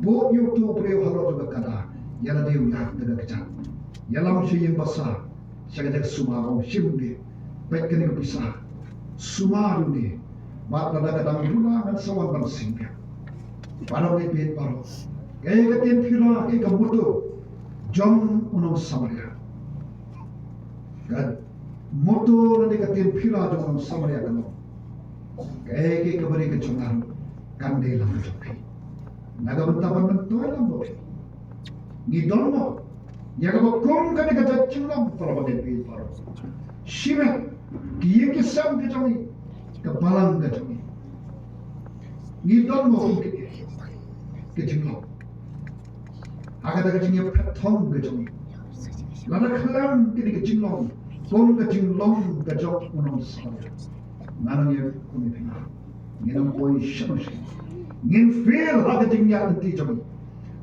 Bud ïa uto u briew halor jong ka kada. Ïa lade u ïaid da ka kjat. Ïalam sha ïing basa. Sha ka jaka sumar, u shim ïa une. Peit kane ka pisa. Sumar ïa une. Bad lada ka dang duna ngan sa wan ban sngewbha. Baroh ngi peit baroh. Kaei ka ktien phi la, kaei ka motto jong u nong Samaria. Ka motto lane ka ktien phi la jong u nong Samaria ka long. Kaei kaei kaba dei ka jong nga ruh kan dei lang ka jong phi. Na ka bynta ban myntoi lang bad phi. Ngi don mo ïa kaba kum kane ka jait jinglong, para bangeit baroh. Shimet ki ïing ki sem ki jong ngi, ka balang ka jong ngi. Ngi don mo kum kane ka jinglong. Ha kata ka jingïaphet thong ka jong ngi. Lada khlem kane ka jinglong kum ka jinglong ka jong u nong Samaria. Nga nang ïa kum ïa phi. Ngin ym poi shano shano. Ngin fail ha ka jingïaid lynti jong ngi.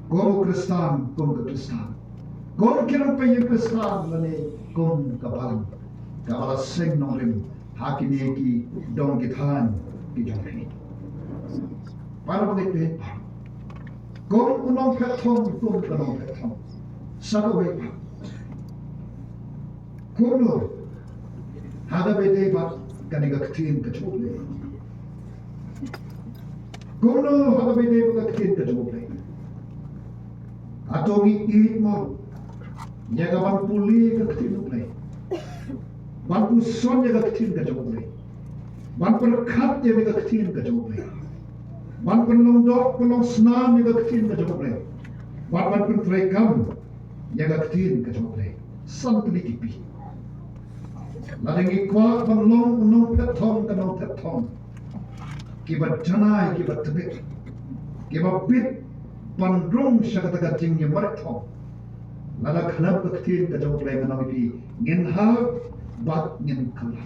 Kum u Khristan, kum ka Khristan. Kum ki nongpeit ïing Khristan lane kum ka balang kaba la seng nongrim ha kine ki dong ki thaiñ ki jong phi. Para bangeit baroh. Kum u nongphet thong, kum ka nongphet thong. Sa kawei pat. Kumno ha kaba ïadei bad kane ka ktien ka jong U Blei. Kumno ha kaba ïadei bad ka ktien ka jong U Blei. Hato ngi ïeit mo ïa ka ban pule ka ktien U Blei, ban puson ïa ka ktien ka jong U Blei, ban pyrkhat ïa ka ktien ka jong U Blei, ban pynlong doh pynlong snam ïa ka ktien ka jong U Blei, ban ban pyntreikam ïa ka ktien ka jong U Blei. San tylli ki phi. Lada ngi kwah ban long u nongphet thong ka nongphet thong, kiba janai, kiba tbit, kiba bit ban rung sha kata ka jingïamareh thong. Lada khlem ka ktien ka jong U Blei, nga ong ïa phi, ngin hap bad ngin kylla.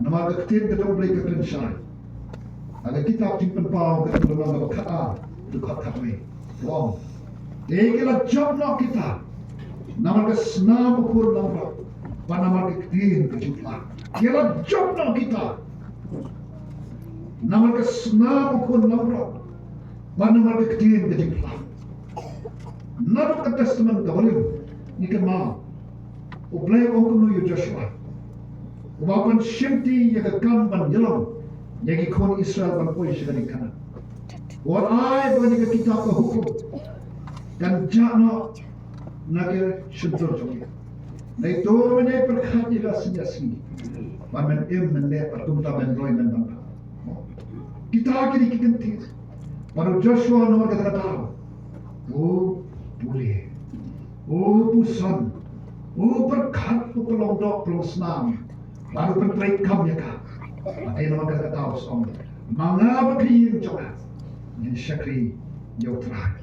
Namar ka ktien ka jong U Blei ka pynshai ha ka kitab Jingpynpaw ka lynnong kaba khatar, dkhot khatwei. Ong, te ki la jop noh kita namar ka snam u khun langbrot bad namar ka ktien ka jingphla. Ki la jop noh kita namar ka snam u khun langbrot bad namar ka ktien ka jingphla. Naduh ka Testament kaba rim ngi kynmaw U Blei u ong kumno ïa u Joshua, uba ban shimti ïa ka kam ban ïalam ïa ki khun Israel ban poi sha ka ri Kanaan. Wat ai ba kane ka kitab ka hukum kan jah noh na ka shyntur jong ngi. Nai to mynne pyrkhat ïa ka sngi ïa sngi, ba men im men leh bad kumta men roi men ban. Kita ki dei ki kyntien. Bad u Joshua namar kata ka daw u pule, u puson, u pyrkhat, u pynlong doh pynlong snam, bad u pyntreikam ïa ka. Bad namar kata ka daw u ong, ma nga bad ka ïing jong nga ngin shakri ïa U Trai.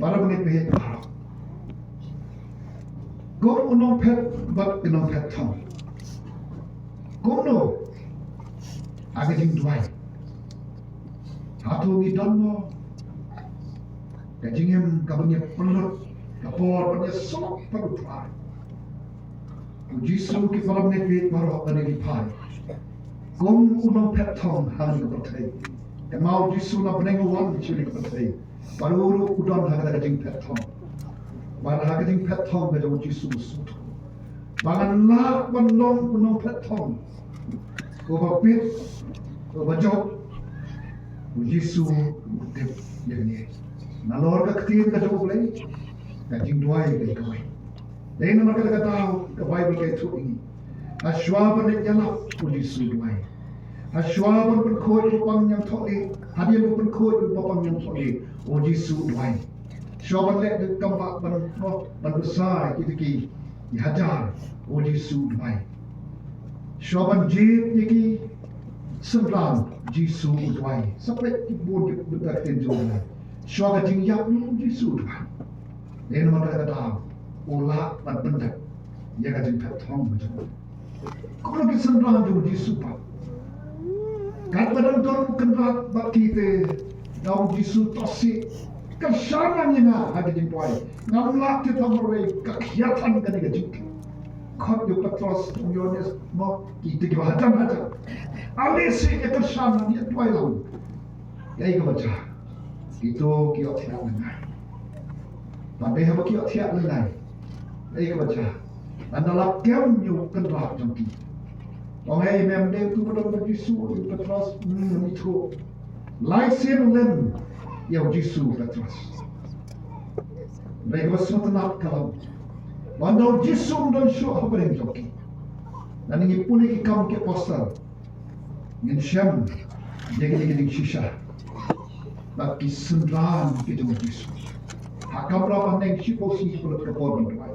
Para bangeit baroh. Kum u nongphet bad ka nongphet thong. Kumno ha ka jingduwai? Hato ngi don mo ka jingim kaba ngi pynlut ka por ban ïasyllok bad U Trai? U Jisu, ki para bangeit baroh, lane ki phai, Kum u nongphet thong ha kane ka pyrthei. Kynmaw, u Jisu la bneng u wan sha kane ka pyrthei. Bad u ruh u don ha kata ka jingphet thong. Bad ha ka jingphet thong ka jong u Jisu u sngewthuh ba ngan lah ban long u nongphet thong uba bit, uba jop. U Jisu u tip ïa kane. Nalor ka ktien ka jong U Blei, ka jingduwai ka dei kawei. Dei namar kata ka daw ka Baibl ka ïathuh ïa ngi, ha shuwa ban leit ïalap u Jisu u duwai. Ha shuwa ban pynkhuid u bapang ñiangthohlieh, hadien ba u pynkhuid u bapang ñiangthohlieh, u Jisu u duwai. Shuwa ban leh ka kambah ban, ban bsa ïa kita ki hajar, u Jisu u duwai. Shuwa ban jied ïa ki synran, u Jisu u duwai. Sa peit ki bun ki bynta ktien jong U Blei. Shuwa ka jingïap ruh u Jisu u duwai. Dei namar kata ka daw u lah ban pyndep ïa ka jingphet thong ka jong u. Kumno ki synran jong u Jisu pat? Katba dang don u Kynrad bad ki te, da u Jisu, to sih, kyrshan lang ïa nga ha ka jingduwai. Ngam lah thied tang marwei, ka khia than kane ka jingkit. Khot ïa u Petros, u Ïoannis, mo, ki te kiba hajan hajan. Ale sih, ïa kyrshan lang, ïa duwai lang. Kaei kaba jia? Kito ki ïohthiah lyngngai. Bad dei haba ki ïohthiah lyngngai, kaei kaba jia? Ynda la kem ïa u Kynrad jong ki, ong, hei, mem dei uto ba don bad Jisu, u Petros? Hmm, ngam ithuh. Lai sien u len ïa u Jisu u Petros. Hynrei kaba sngewtynnat ka long ba ynda u Jisu um don shuh hapdeng jong ki. Lada ngi pule ki Kam ki Apostol, ngin shem ïa kine ki jingshisha bad ki synran ki jong u Jisu. Ha kamra bahaneng, shiphew sngi ki pynlut ka por ban duwai.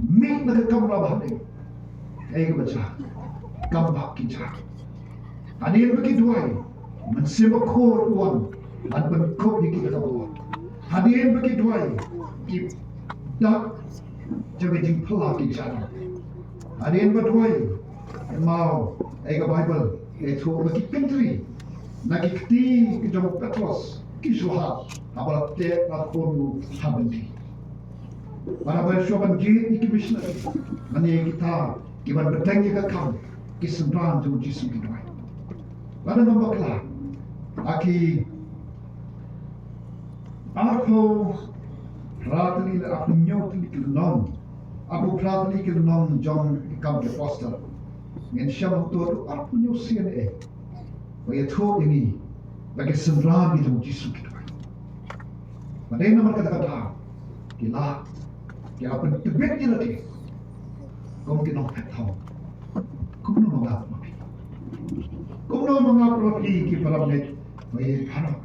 Mih na ka kamra bahaneng, kaei kaba jia? Kam bah ki jia. Hadien ba ki duwai, Mynsiem Bakhuid u wan ban pynkup ïa ki da ka bor. Hadien ba ki duwai, ki dak jong ka jingphylla ki jia. Hadien ba duwai, kynmaw, eh, ka Baibl ka ïathuh ba ki kyntri na ki kti ki jong u Petros ki shu hap, haba la teh la khun u ha byndi. Bad haba shuwa ban jied ïa ki missionary, mane kita kiban bteng ïa ka kam, ki synran jong u Jisu ki duwai. Lada ngam bakla, ha ki arphew phra tylli lane arphew hynñiew tylli ki lynnong, arphew phra tylli ki lynnong jong ki Kam ki Apostol, ngin shem hangto haduh arphew hynñiew sien eh, ba ïathuh ïa ngi ba ki synran ki jong u Jisu ki duwai. Bad dei namar kata ka daw ki la, ki la pyntbit ïa lade kum ki nongphet thong. Kumno ma nga ma phi? Kumno ma nga ma phi ki para bangeit ba ïeit baroh?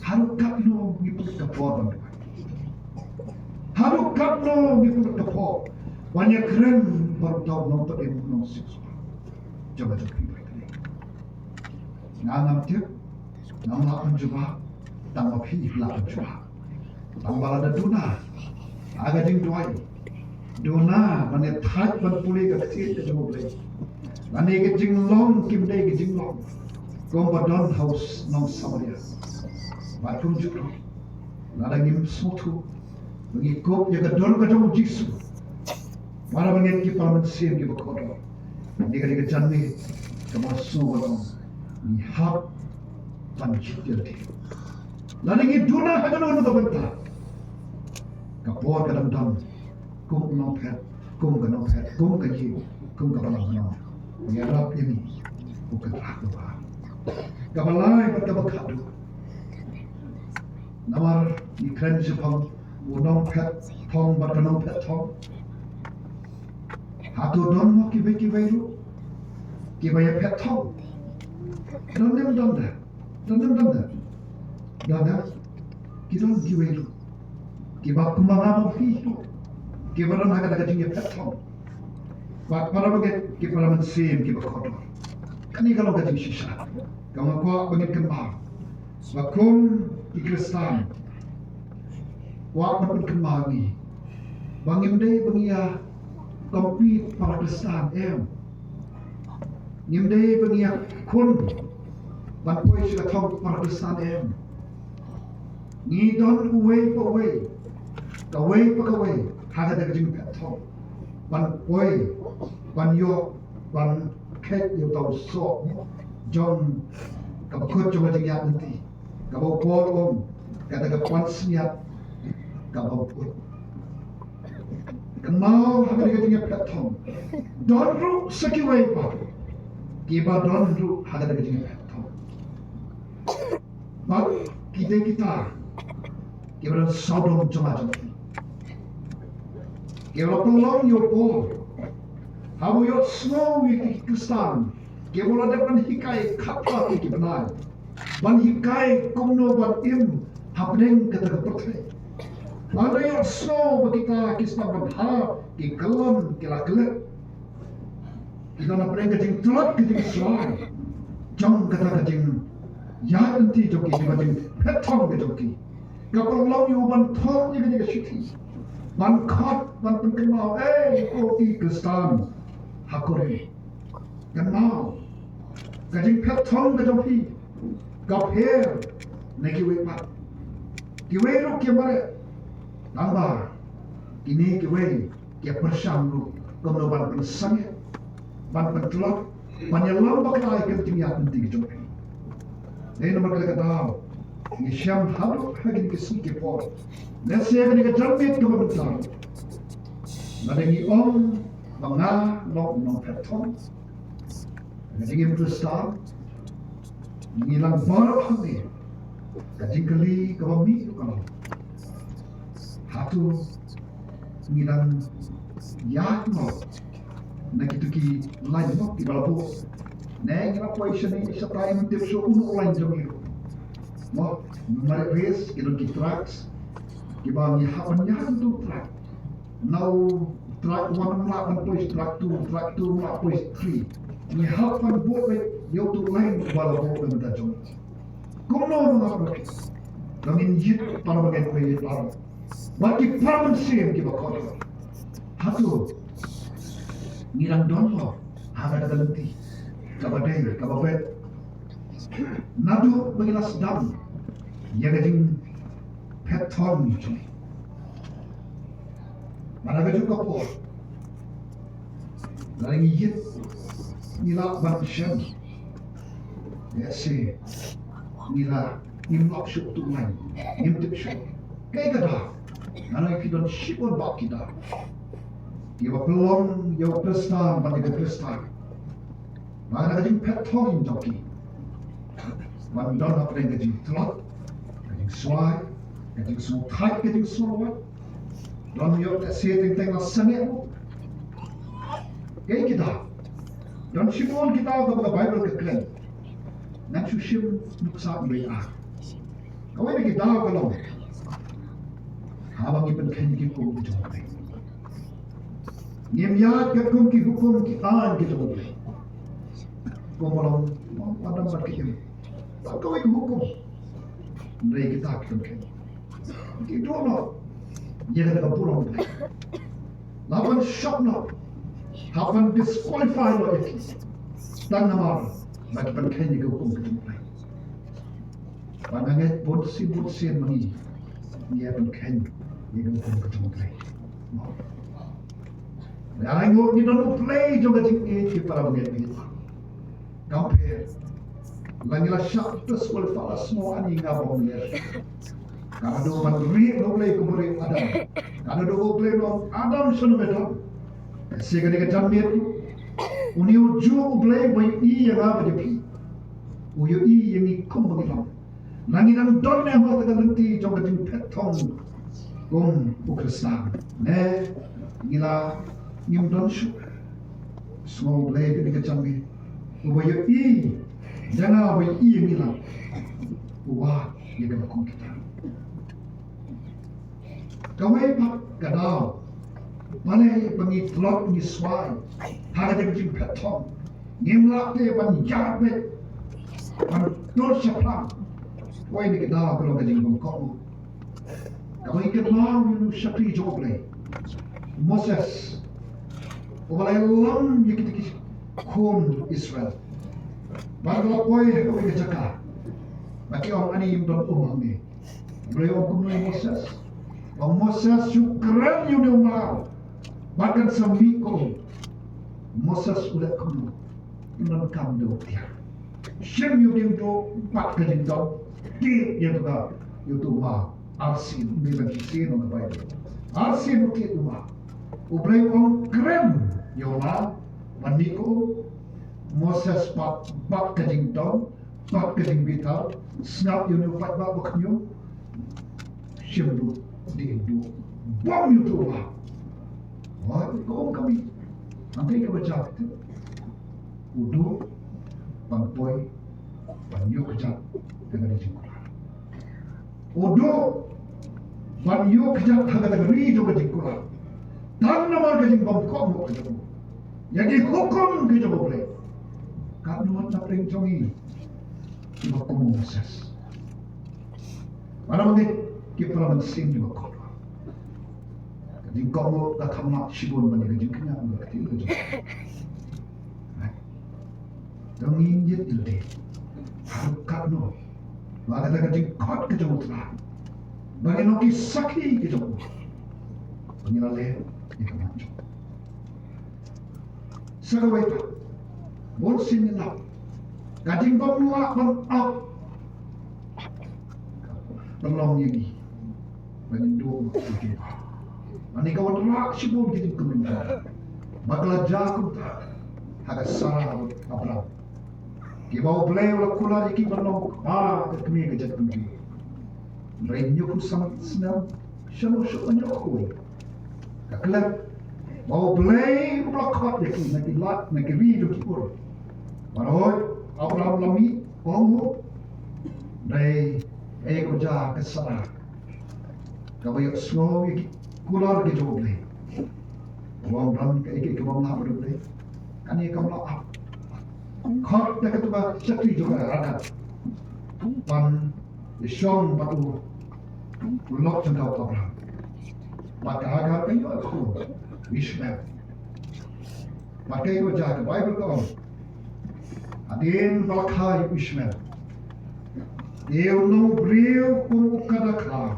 Haduh katno ngi pynlut ka por ban duwai? Haduh katno ngi pynlut ka por ban ïakren bad uta u nongpynim, u nongsiewspah jong ka jong phi ba ïeit? Nga ngam tip, ngam lah ban jubab, tang ma phi lah ban jubab. Tang ba lada duna ha ka jingduwai, duna ban ïathait ban pule ka ktien ka jong U Blei, lane ka jinglong kim dei ka jinglong kumba don ha u nong Samaria. Bad kumjuh ruh, lada ngim sngewthuh ba ngi kup ïa ka dur ka jong u Jisu, para bangeit, ki para mynsiem kiba kordor, kane ka dei ka janmiet kaba sngewbha ba long ngi hap ban jied ïa lade. Lada ngi duna ha kano kano ka bynta, ka por ka dang don kum u nongphet, kum ka nongphet, kum ka ïing, kum ka balang nong. Ïarap ïa ngi u Kynrad uba ar. Kaba lai bad kaba khatduh, namar ngi kren shaphang u nongphet thong bad ka nongphet thong. Hato don mo kiwei kiwei ruh kiba ïaphet thong? Don ne ym don de? Don ne ym don de? Don de. Ki don kiwei ruh kiba kumba nga ma phi ruh, kiba don ha kata ka jingïaphet thong. Bad para bangeit, ki para mynsiem kiba kordor, kane ka long ka jingshisha kaba nga kwah ba ngin kynmaw. Ba kum ki Khristan, kwah ban pynkynmaw ngi ba ngim dei ba ngi ïa compete para Khristan, em. Ngim dei ba ngi ïakhun ban poi sha ka thong para Khristan, em. Ngi don uwei pa uwei, kawei pa kawei ha kata ka jingphet thong, ban poi, ban ïoh ban khet ïa uta u soh jong ka bakut jong ka jingïaid lynti, kaba u Paul u ong kata ka pansngiat kaba bakut. Kynmaw ha kata ka jingïaphet thong, don ruh sa kiwei pat kiba don ruh ha kata ka jingïaphet thong. Bad kita kita kiba don sawdong jong nga jong phi, kiba la pynlong ïa u Paul haba u ïohsngew ïa ki Khristan kiba la dep ban hikai khatphra ki bnai, ban hikai kumno ban im hapdeng kata ka pyrthei. Haba u ïohsngew ba kita ki sdang ban ha ki kyllon ki la klet, ki don hapdeng ka jingtlot ka jingswai jong kata ka jingïaid lynti jong ki, jong ka jingphet thong ka jong ki. Ka pynlong ïa u ban thoh ïa kane ka shithi, ban khot, ban pynkynmaw, ei ko ki Khristan ha Korinth, kynmaw, ka jingphet thong ka jong phi ka pher na kiwei pat. Kiwei ruh ki mareh, tangba kine kiwei ki pyrshang ruh kumno ban pynsangeh, ban pyntlot, ban ïalam bakla ïa ka jingïaid lynti ka jong phi. Dei namar kata ka daw ngi shem haduh ha kine ki sngi ki por, lehse kane ka janmiet kaba mynta, lada ngi ong ba nga long u nongphet thong, ka jingim Khristan, ngi lang baroh hangne, ka jingkylli kaba mih ruh ka long, hato ngi dang ïaid mo na kito ki lain mo kiba la buh? Ne ngi la poi shane shatai, ngim tip shuh uno u lain jong ngi ruh. Mo, namar race ki don ki tracks kiba ngi hap ban ïaid uto u track. Na u track one ym lah ban poi sha track two, track two ym lah poi sha three. Ngi hap ban buh beit ïa uto u lain uba la buh na ka bynta jong ngi. Kumno ngi hap ban, ba ngin ïit para bangeit, ba ïit para, ba ki para mynsiem kiba khot. Hato ngi dang don mo ha kata ka lynti kaba dei kaba beit, naduh ba ngi la sdang ïa ka jingphet thong jong ngi? Bad ha kajuh ka por, lada ngi ïit, ngi lah ban shem, lehse ngi la, ngim lap shuh uto u lain, ngim tip shuh. Kaei ka daw? Nga ong ki don shibun bha ki daw kiba pynlong ïa u Khristan bad ïa ka Khristan, bad ka jingphet thong jong ki ban don hapdeng ka jingtlot, ka jingswai, ka jingsngewthait, ka jingsngewlwait. Don ïoh lehse teng teng la sangeh mo. Kaei ki daw? Don shibun ki daw kaba ka Baibl ka kren. Ngan shu shim nuksa iwei ar. Kawei na ki daw ka long haba ngi pynkheiñ ïa ki hukum ki jong U Blei. Ngim ïaid katkum ki hukum ki aiñ ki jong U Blei. Kumba long u Adam bad ka Im. Bad kawei ka hukum, hynrei kita ki pynkheiñ, ki duh noh ïa kata ka burom U Blei. La ban shoh noh, hap ban disqualify noh ïa ki, tang namar ba ki pynkheiñ ïa ka hukum ka jong U Blei. Ba nga ngeit bun sien bun sien ma ngi ngi ïa pynkheiñ ïa ka hukum ka jong U Blei. Nga ainguh ngi don U Blei jong ka jingïeit, ki para bangeit. Kam pher la ngi la shah disqualify, la sngew ani nga bym leh. Ka la duh ban rieh na U Blei kum u rieh Adam. Ka la duh U Blei u ong, Adam, shano me don? Ka shisha kane ka janmiet, une u juh U Blei uba ïohi ïa nga bad ïa phi, u ïohi ïa ngi kumba ngi long. La ngi dang don ne em ha kata ka lynti jong ka jingphet thong kum u Khristan, ne ngi la, ngim don shuh? Sngew U Blei kane ka janmiet, uba ïohi ïa nga, uba ïohi ïa ngi lang, u wad ïa kaba kum kita. Kawei pat ka daw, balei ba ngi tlot ngi swai ha kata ka jingphet thong? Ngim lah te ban ïaid beit, ban dur shaphrang? Kawei na ki daw ka long ka jingbymkohnguh. Kaba ngi kynmaw ïa u shakri jong U Blei, Moses, uba la ïalam ïa kita ki khun Israel. Bad ka la poi ha kawei ka jaka, ba ki ong, ani ym don um hangne. U Blei u ong kumno ïa u Moses? U ong, Moses, shu kren ïa une u mar, bad kan sa mih ka um. Moses u leh kumno? U donkam da u tiar. Shim ïa u diengduh bad ka jingdom. Tiar ïa uto ka, ïa uto u ma. Arsien, ym dei ban shisien ong ka Baibl. Arsien u tiar ïa u ma. U Blei u ong kren ïa u ma. Ban mih ko Moses bad, bad ka jingdom. Bad ka jingbitar, sngap ïa une u paidbah ba khñium. Shim ruh diengduh bom ïa uto u ma. Hooid, ka ong ka mih. Hangta kaba jia ka tip. U duh ban poi ban ïoh kjat ha kane ka jingkular. U duh ban ïoh kjat ha kata ka ri jong ka jingkular. Tang namar ka jingbymkohnguh ka jong u ïa ki hukum ki jong U Blei. Katno wat na pdeng jong ngi kiba kum u Moses. Wat na pdeng ki para mynsiem kiba kohnguh. Ka jingkohnguh ka kham lah shibun ban ïa ka jingkñia ka kti ka jong. Dang ngin ïit lade. Haduh katno ba kata ka jingkhot ka jong U Trai ba ngin long ki sakhi ka jong u. Ba ngin la leh ïa ka mon jong u. Sa kawei pat, bun sien ngi lap ka jingbymlah ban ap. Pynlong ïa ngi ba ngin duh ïa ka jingpang. Ani ka wanrah shibun ki jingkmen ba ka la jia kumta ha ka Sara bad Abram. Kiba U Blei u la kular ïa ki ban long kpa ka kmie ka jaitbynriew. Hynrei hynñiewphew san snem shano shuh ban ïoh khuid. Ka klet ba U Blei u la khot ïa ki na ki lad na ki ri jong ki Ur. Bad hooid, Abram la mih, ong u. Hynrei kaei kaba jia ka Sara, kaba ïohsngew ïa ki kular ki jong U Blei, u ong don kaei kaei kaba ym lah bad U Blei. Kane kam lah ap. Khot da kata ka shakri jong ka Hagar ban ïashong bad u, u lok jong ka u Abram. Bad ka Hagar ka ïoh ïa u khun u Ishmael. Bad kaei kaba jia, ka Baibl ka ong, hadien ba la kha ïa u Ishmael, te un long u briew kum u kad da khlaw.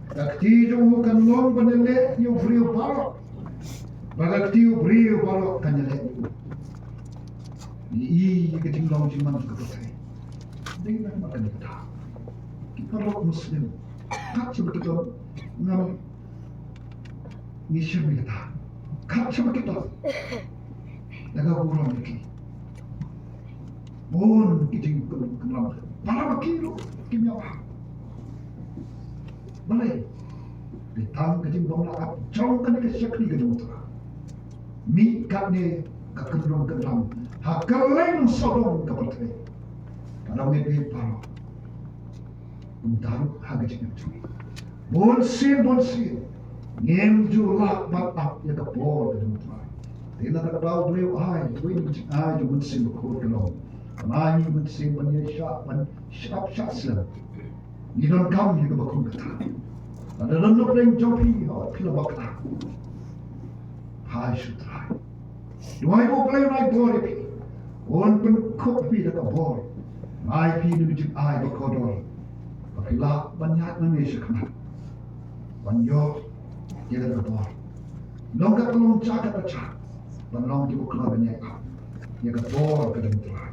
Ka kti jong u kan long ban ïaleh ïa u briew baroh, bad ka kti u briew baroh kan ïaleh ïa u. Ngi i ïa ka jinglong jingman jong ka pyrthei. Dei na ka bynta kane ka daw, ki paralok Muslim, kat shaba ki don, ngam, ngi shem ïa kata. Kat shaba ki don, da ka burom ïa ki. Bun ki jingkynmaw, para ba ki ruh kim ïa ba. Balei? Dei tang ka jingbymlah ap jong kane ka shakri ka jong U Trai. Mih katne ka kynrong kynram ha kylleng sawdong ka pyrthei. Ka dang ngi dei para. Kumta ruh ha ka jingim jong ngi, bun sien bun sien ngim ju lah ban ap ïa ka bor ka jong U Trai. Te na kata ka daw U Blei u ai, U Blei u ai U Mynsiem Bakhuid ka long ban ai U Mynsiem ban ïaishah, ban shah ap shah slem. Ngi donkam ïa kaba kum kata. Lada don na pdeng jong phi, hooid, phi la bakla, phai sha U Trai. Duwai ba U Blei un ai bor ïa phi, un pynkup phi da ka bor, un ai phi da ka jingai ba kordor, ba phi lah ban ïaid nangne shakhmat ban ïoh ïa kata ka bor. Long kata long, jia kata jia, ban long kiba kloi ban ïaid ap ïa ka bor ka jong U Trai.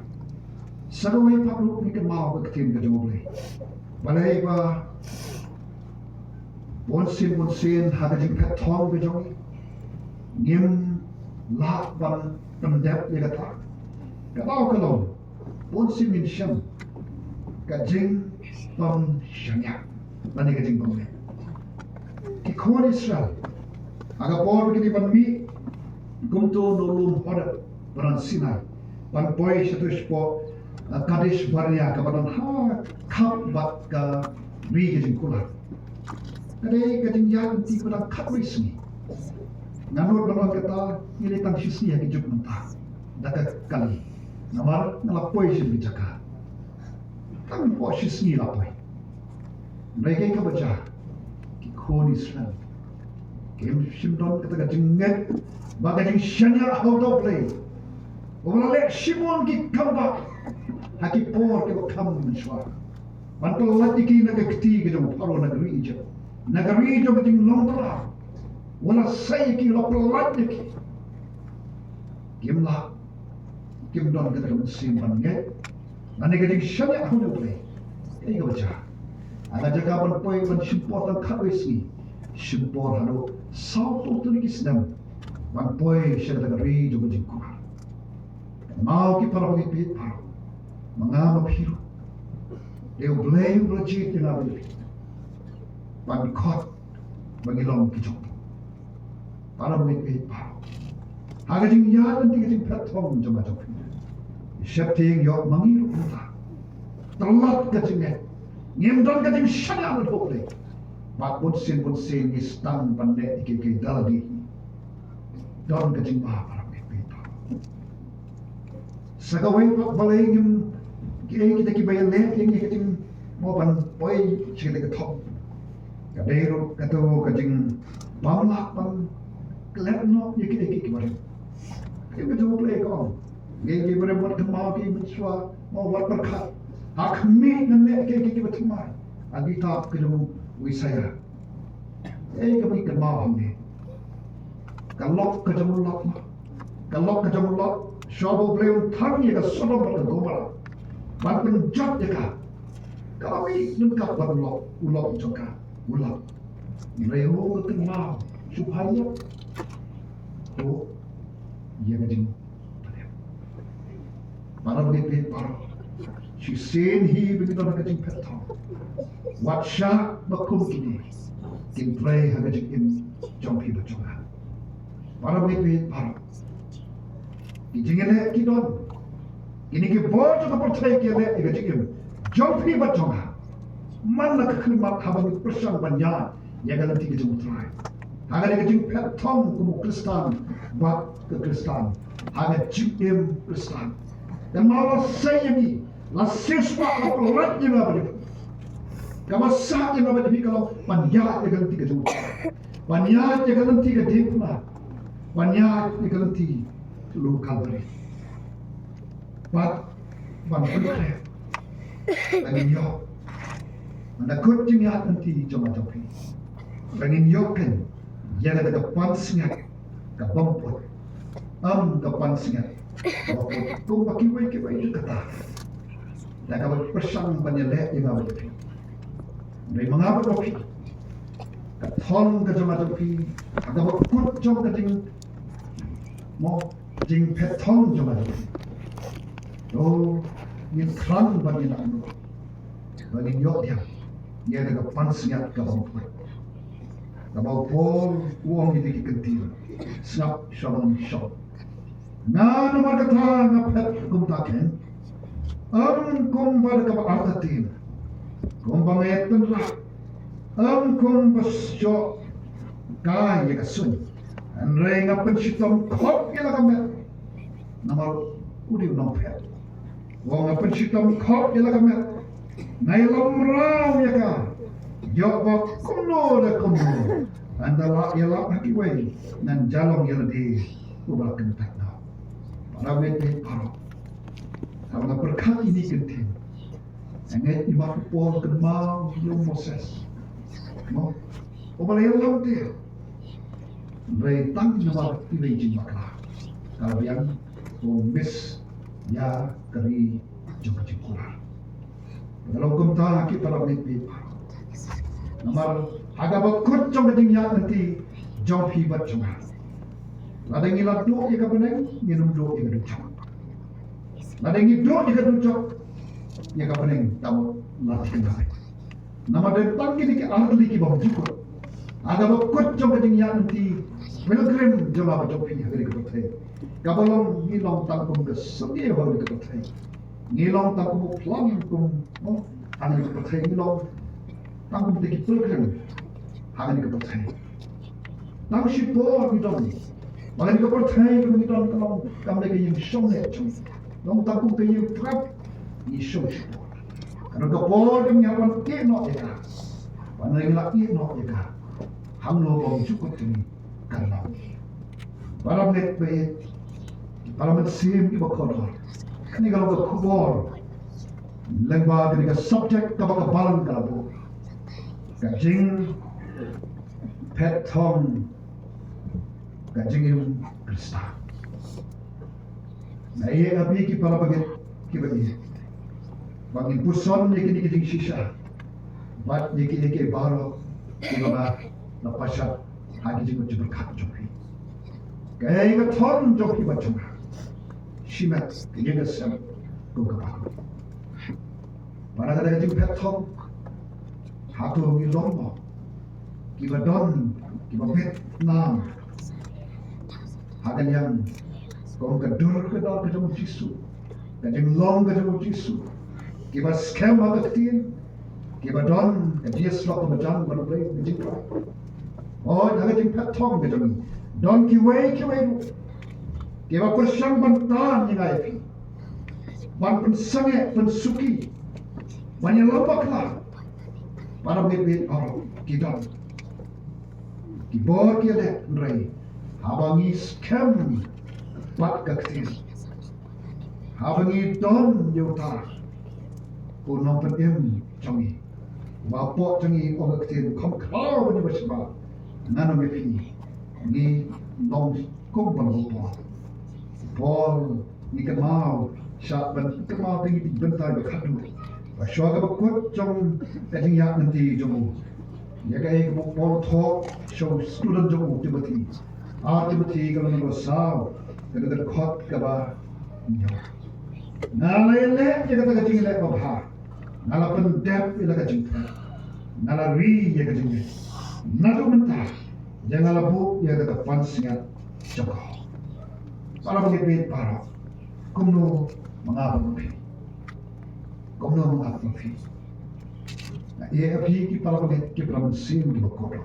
Sa kawei pat ruh ngi kynmaw ka ktien ka jong U Blei. Balei ba bun sien bun sien ha ka jingphet thong ka jong ngi ngim lah ban pyndep ïa kata? Ka daw ka long, bun sien ngin shem ka jingbymshaniah lane ka jingbymleh. Ki khun Israel, ha ka por ba ki dei ban mih kumto na u lum Horeb, Paran Sinai, ban poi shato shapoh, eh, Kadesh Barnea, kaba don ha khap bad ka ri ka jingkular. Ka dei ka jingïaid lynti kaba dang khatwei sngi. Nga nud ban ong kata ngi dei tang shi sngi ha ki juk mynta da ka kali. Namar nga la poi sha ki jaka, tang hapoh shi sngi la poi. Hynrei kaei kaba jia, ki khun Israel kim shym don kata ka jingngeit bad ka jingshaniah ha uta U Blei uba la leh shibun ki kambah ha ki por kiba kham mynshuwa, ban pyllait ïa ki na ka kti ka jong u Pharaoh na ka ri Ijipt, na ka ri jong ka jinglong tyrwa. U la sei ïa ki, u la pyllait ïa ki. Kim lah, kim don kata ka mynsiem ban ngeit lane ka jingshaniah ha une U Blei. Kaei kaba jia? Ha ka jaka ban poi ban shim por tang khatwei sngi, shim por haduh sawphew tylli ki snem ban poi sha kata ka ri jong ka jingkular. Kynmaw ki para bangeit baroh, ma nga ma phi ruh, dei U Blei uba la jied ïa nga bad ïa phi ban khot ba ngi long ki jong u. Para bangeit baroh, ha ka jingïaid lynti ka jingphet thong jong nga jong phi, sheptieng ïoh ma ngi ruh kumta. Tlot ka jingngeit, ngim don ka jingshaniah ha U Blei. Bad bunsien bunsien ngi sdang ban leh ïa kiei kiei da lade hi. Don ka jingma, para bangeit baroh. Sa kawei pat balei ngim, kiei kita kiba ïaleh ïa ngi ha ka jingmut ban poi sha kata ka thong? Ka dei ruh kato ka jingbym lah ban klet noh ïa kiei kiei kiba rim. Ka jingbatai U Blei ka ong, kiei kiei kiba rim wat kynmaw, kiei mynshuwa wat pyrkhat. Ha khmih ngan leh kiei kiei kiba thymmai. Ha ka kitab ka jong u Isaïah. Ei, kaba ngi kynmaw hangne, ka lok ka jong u Lot ma. Ka lok ka jong u Lot, shuwa ba U Blei un thang ïa ka Sodom bad ka Gomorrah ban pynjot ïa ka, kaba mih ryngkat bad u lok, u lok jong ka, u Lot. Hynrei u kynmaw shuh ïa, to, ïa ka jing Para bangeit baroh, shisien hi ba ngi don ha ka jingphet thong, wat shah ba kum kine kin trei ha ka jingim jong phi bad jong nga. Para bangeit baroh, ki jingïaleh ki don. Kine ki bor jong ka pyrthei ki ïaleh ïa ka jingim jong phi bad jong nga. Man la ka khyllipmat haba ngi pyrshang ban ïaid ïa ka lynti ka jong U Trai ha kane ka jingphet thong kum u Khristan bad ka Khristan, ha ka jingim Khristan. Kynmaw, la sei ïa ngi, la siewspah, la pynlait ïa nga bad ïa phi. Kaba sah ïa nga bad ïa phi ka long ban ïaid ïa ka lynti ka jong U Trai, ban ïaid ïa ka lynti ka diengphna, ban ïaid ïa ka lynti ka long Kalbari. Bad ban pynkhreh ba ngin ïoh, man la kut jingïaid lynti jong nga jong phi, ba ngin ïoh keiñ ïa kata ka pansngiat ka bym put. Ym ka pansngiat kaba put kumba kiwei kiwei ruh kata, da kaba pyrshang ban ïaleh ïa nga bad ïa phi. Hynrei ma nga bad ma phi, ka thong ka jong nga jong phi, ha kaba kut jong ka jing, mo, jingphet thong jong nga jong phi, to ngin khrang bad ngin angnud ba ngin ïoh diang ïa kata ka pansngiat ka bym put, kaba u Paul u ong ïa ki ktien, sngap sha ban shong. Nga namar kata nga phet kumta keiñ, ym kumba da kaba artatien, kumba nga ïatynrah, ym kumba shoh kai ïa ka suiñ. Hynrei nga pynshitom khop ïa la ka met, namar u dei u nongphet. Ong, nga pynshitom khop ïa la ka met, nga ïalam mraw ïa ka, ïoh ba kumno da kumno, ynda lah ïalap ha kiwei ngan ïalong ïa lade uba la kyntait noh. Para bangeit baroh, haba nga pyrkhat ïa kine ki ktien, nga ngeit ïa ba u Paul u kynmaw ïa u Moses, mo, uba la ïalam te. Hynrei tang namar iwei i jingbakla, ka la biang, u miss ïa ka ri jong ka jingkular. Nga long kumta, ki para bangeit baroh, namar ha kaba kut jong ka jingïaid lynti jong phi bad jong nga, lada ngi la duh ïa ka bneng, ngin ym duh ïa ka dujok. Lada ngi duh ïa ka dujok, ïa ka bneng ta mut la thikna. Namar dei tang kine ki artylli ki bym jukut. Ha kaba kut jong ka jingïaid lynti pilgrim jong nga bad jong phi ha kane ka pyrthei, kaba long, ngi long tang kum ka syrngiew ha kane ka pyrthei. Ngi long tang kum u phlang kum, mo, ha kane ka pyrthei, ngi long tang kum kita ki pilgrim ha kane ka pyrthei. Tang shipor ngi don. Ba kane ka pyrthei kaba ngi don ka long kam dei ka ïing shong leh jong ngi. Long tang kum ka ïing trep, ngi shong shipor. Ka don ka por ba ngi hap ban ïeh noh ïa ka. Ba ngi la ïeh noh ïa ka, hangno ba ym jukut jong ngi kan long. Para bangeit, para mynsiem kiba kordor, kane ka long ka khubor lyngba kane ka subject kaba ka balang ka la buh, ka jingphet thong ka jingim Khristan. Nga ïa phi ki para bangeit kiba ïeit, ba ngin puson ïa kine ki jingshisha bad ïa kine ki baroh kiba la pashah ha ki jingmut jingpyrkhat jong phi. Kaei ka thong jong phi bad jong nga? Shimet ka ïing ka sem kum ka baroh. Bad na kata ka jingphet thong, hato ngi long mo kiba don, kiba bit nam ha ka liang kum ka dur ka dor ka jong u Jisu, ka jinglong ka jong u Jisu, kiba skhem ha ka ktien, kiba don ka jingïasyllok kaba jan bad U Blei ka jingkyrkhu? Hooid, ha ka jingphet thong ka jong ngi don kiwei kiwei ruh kiba pyrshang ban tan ïa nga ïa phi, ban pynsangeh, pynsuki, ban ïalam bakla. Para bangeit baroh, ki don, ki bor ki leh, hynrei haba ngi skhem bad ka ktien, haba ngi don ïa uta u nongpynim jong ngi, uba pok jong ngi, ong ka ktien, kham khraw ban ïa ba shisha, ngan ong ïa phi, ngi long kum ba long u Paul. Paul, ngi kynmaw, shah ban kynmaw te ngi bynta ba khadduh, ba shuwa kaba kut jong ka jingïaid lynti jong u, ïa kaei kaba u Paul u thoh sha u student jong u Timothi. Ar Timothi ka lynnong ba saw, ka dkhot kaba hynñiew. Nga la ïaleh ïa kata ka jingleh babha, nga la pyndep ïa la ka jingthep, nga la ri ïa ka jingngeit. Naduh mynta ïa nga la buh ïa kata ka pansngiat jong ka. Para bangeit baroh, kumno ma nga bad ma phi? Kumno ma nga bad ma phi? Nga ïa phi ki para bangeit, ki para mynsiem kiba kordor,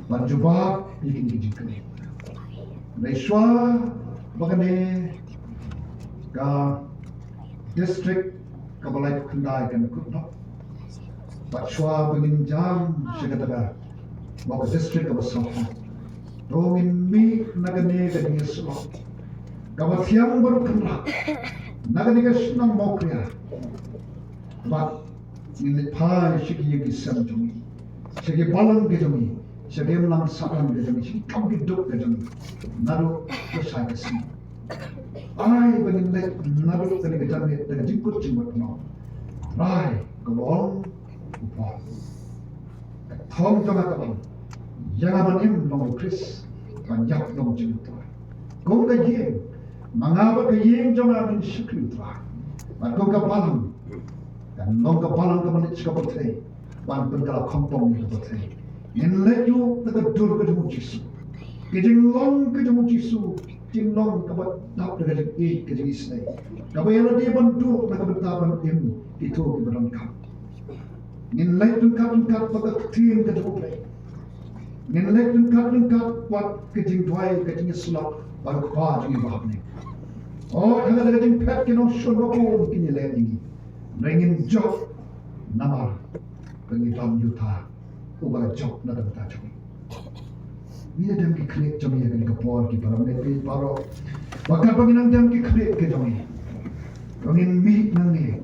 ban jubab ïa kine ki jingkylli. Hynrei shuwa ba kane ka district kaba laiphew khyndai kan kut noh, bad shuwa ba ngin jam sha kata ka, ba ka district kaba saw, to ngin mih na kane ka jingïasyllok kaba thiang baroh kynrad na kane ka shnong Mawkyrwat. Bad ngin leit phai sha ki ïing ki sem jong ngi, sha ki balang ki jong ngi, sha ki imlang sahlang ki jong ngi, sha ki kam ki duk ki jong ngi, naduh ka shai ka sngi. Ai ba ngin leit naduh kane ka janmiet da ka jingkut jingmut noh. Trai, ka long u Paul. Ka thong jong nga ka long, ïa nga ban im long u Khrist, ban ïap long jong u Trai. Kum ka ïing, ma nga bad ka ïing jong nga ngin shakri u Trai. Bad kum ka balang, kan long ka balang kaba leit sha ka pyrthei, ban pynkylla khongpong ïa ka pyrthei. Ngin leit ruh da ka dur ka jong u Jisu, ka jinglong ka jong u Jisu, jinglong kaba dap da ka jingïeit, ka jingisynei, kaba ïa lade ban duh na ka bynta ban im kito kiba donkam. Ngin leit ryngkat ryngkat bad ka ktien ka jong U Blei. Ngin leit ryngkat ryngkat bad ka jingduwai, ka jingïasyllok bad U Kpa jong ngi uba ha bneng. O, haba ka jingphet, ki nongshun ba bun kin ïaleh ïa ngi, hynrei ngin jop namar ba ngi don ïa uta uba la jop na ka bynta jong ngi. Ngin ïa dem ki khlieh jong ngi ha kane ka por, ki para bangeit baroh. Bad katba ngin nang dem ki khlieh ki jong ngi, to ngin mih nangne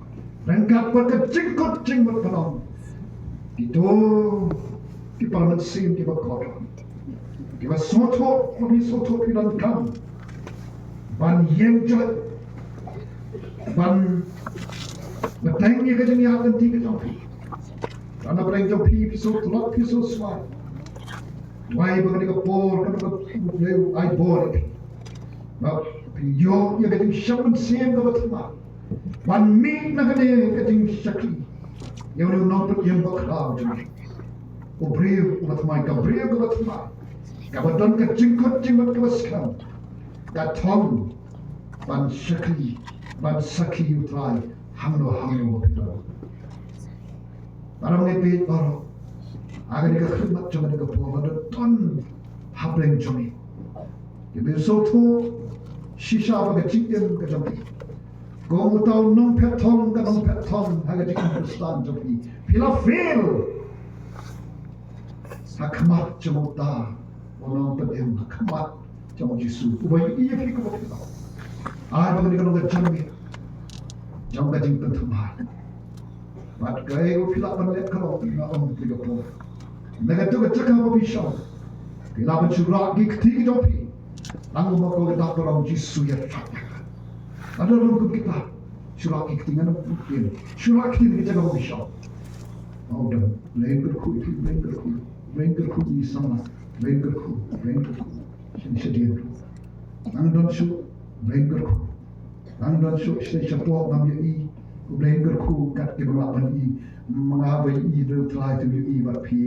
ryngkat bad ka jingkut jingmut ban ong, kito ki para mynsiem kiba kordor, kiba sngewthuh, kiba sngewthuh phi donkam ban ïeng joit, ban bteng ïa ka jingïaid lynti ka jong phi. Lada na pdeng jong phi phi sngewtlot, phi sngewswai, duwai ba kane ka por kan long ka por kaba ai bor ïa phi, ba phin ïoh ïa ka jingshem mynsiem kaba thymmai ban mih na kane ka jingshakri ïa une u nongpynim bakhraw jong ngi. U briew uba thymmai, ka briew kaba thymmai, kaba don ka jingkut jingmut kaba skhem, ka thong ban shakri, ban sakhi ïa u Trai hangno hangno ba phi don. Para bangeit baroh, ha kane ka khlieh mat jong kane ka por, lada don ha bneng jong ngi kiba sngewthuh shisha ba ka jingim ka jong phi, kum uta u nongphet thong, ka nongphet thong ha ka jingim Khristan jong phi, phi la fail ha khmat jong uta u nongpynim, ha khmat jong u Jisu uba ïohi ïa phi kumba phi long. Ai ba kane ka long ka janmiet jong ka jingpynthymmai. Bad kaei ba phi lah ban leh ka long, nga ong ïa phi ka por, na kato ka jaka ba phi shong, phi lah ban shu rah ki kti ki jong phi, tang kumba ka dak ka long, Jisu ïa rat ïa nga. Ka don ruh kum kita. Shu la ki kti ngan ym put pin. Shu la ki kti ki jaka ba ki shong. Ong dang, Blei kyrkhu ïa phi, Blei kyrkhu, Blei kyrkhu ïa ngi samla, Blei kyrkhu, Blei kyrkhu. Shin shadien. Nang don shuh, Blei kyrkhu. Nang don shuh, shisha shapoh ngam ïohi. U Blei kyrkhu kat ki ba lah ban ïohi. Ma nga ba ïohi, Blei Trai, to ïohi bad phi,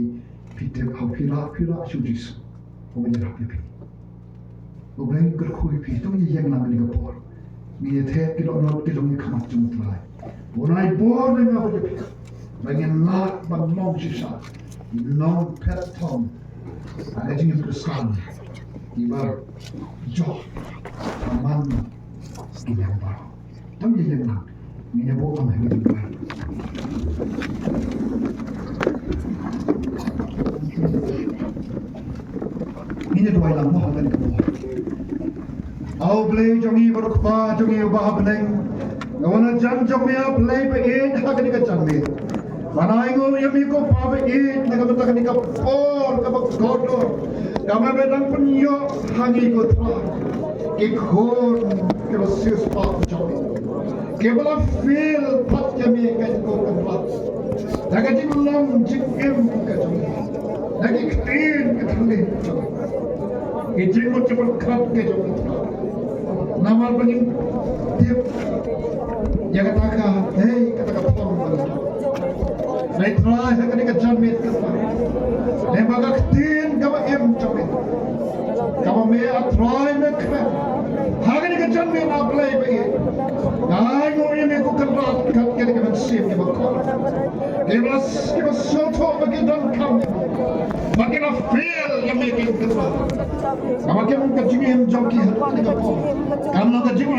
phi tip ha phi lah, phi lah shuh Jisu. Ko ba ïarap ïa phi. U Blei kyrkhu ïa phi, to ïa ïeng lang kane ka por. Ngi ïa thep ki dohnud ki jong ngi ha khmat jong U Trai. Bun ai bor na nga bad ïa phi. Ba ngin lah ban long shisha ki nongphet thong ha ka jingïakhun Khristan. Kiba joh ha man ki liang baroh. Tam ïa ïeng lang. Ngin ïa buh ong ha ngi. Ngin ïa duwai lang mo ha kane ka por. A U Blei jong ngi bad U Kpa jong ngi uba ha bneng. Nga wan ha jan jong me A Blei ba ïeit ha kane ka janmiet. Ban ai nguh ïa me ko Pa ba ïeit na ka bynta kane ka por kaba kordor. Kaba me dang pynïoh ha ngi ko Trai. Ki khun kiba siewspah jong me. Kiba la fail pat ïa me ko Kynrad. Da ka jinglong jingim ka jong me. Da ki ktien ki thylliej jong me. Ki jingmut jingpyrkhat ki jong me. Namar ba ngin tip ïa kata ka, hei, kata ka thong ka la. Dei Trai ha kane ka janmiet ka Trai. Dei ba ka ktien kaba im jong me. Kaba me A Trai me kmen. Ha kane ka janmiet A Blei ba ïeit. Nga ai nguh ïa me ko Kynrad kat kane ka mynsiem kaba kordor. Kiba, kiba sngewthuh ba ki donkam ïa me. Ba ki la fail ïa me ki Kynrad. Kaba kim ka jingim jong ki ha kane ka por. Kam long ka jingim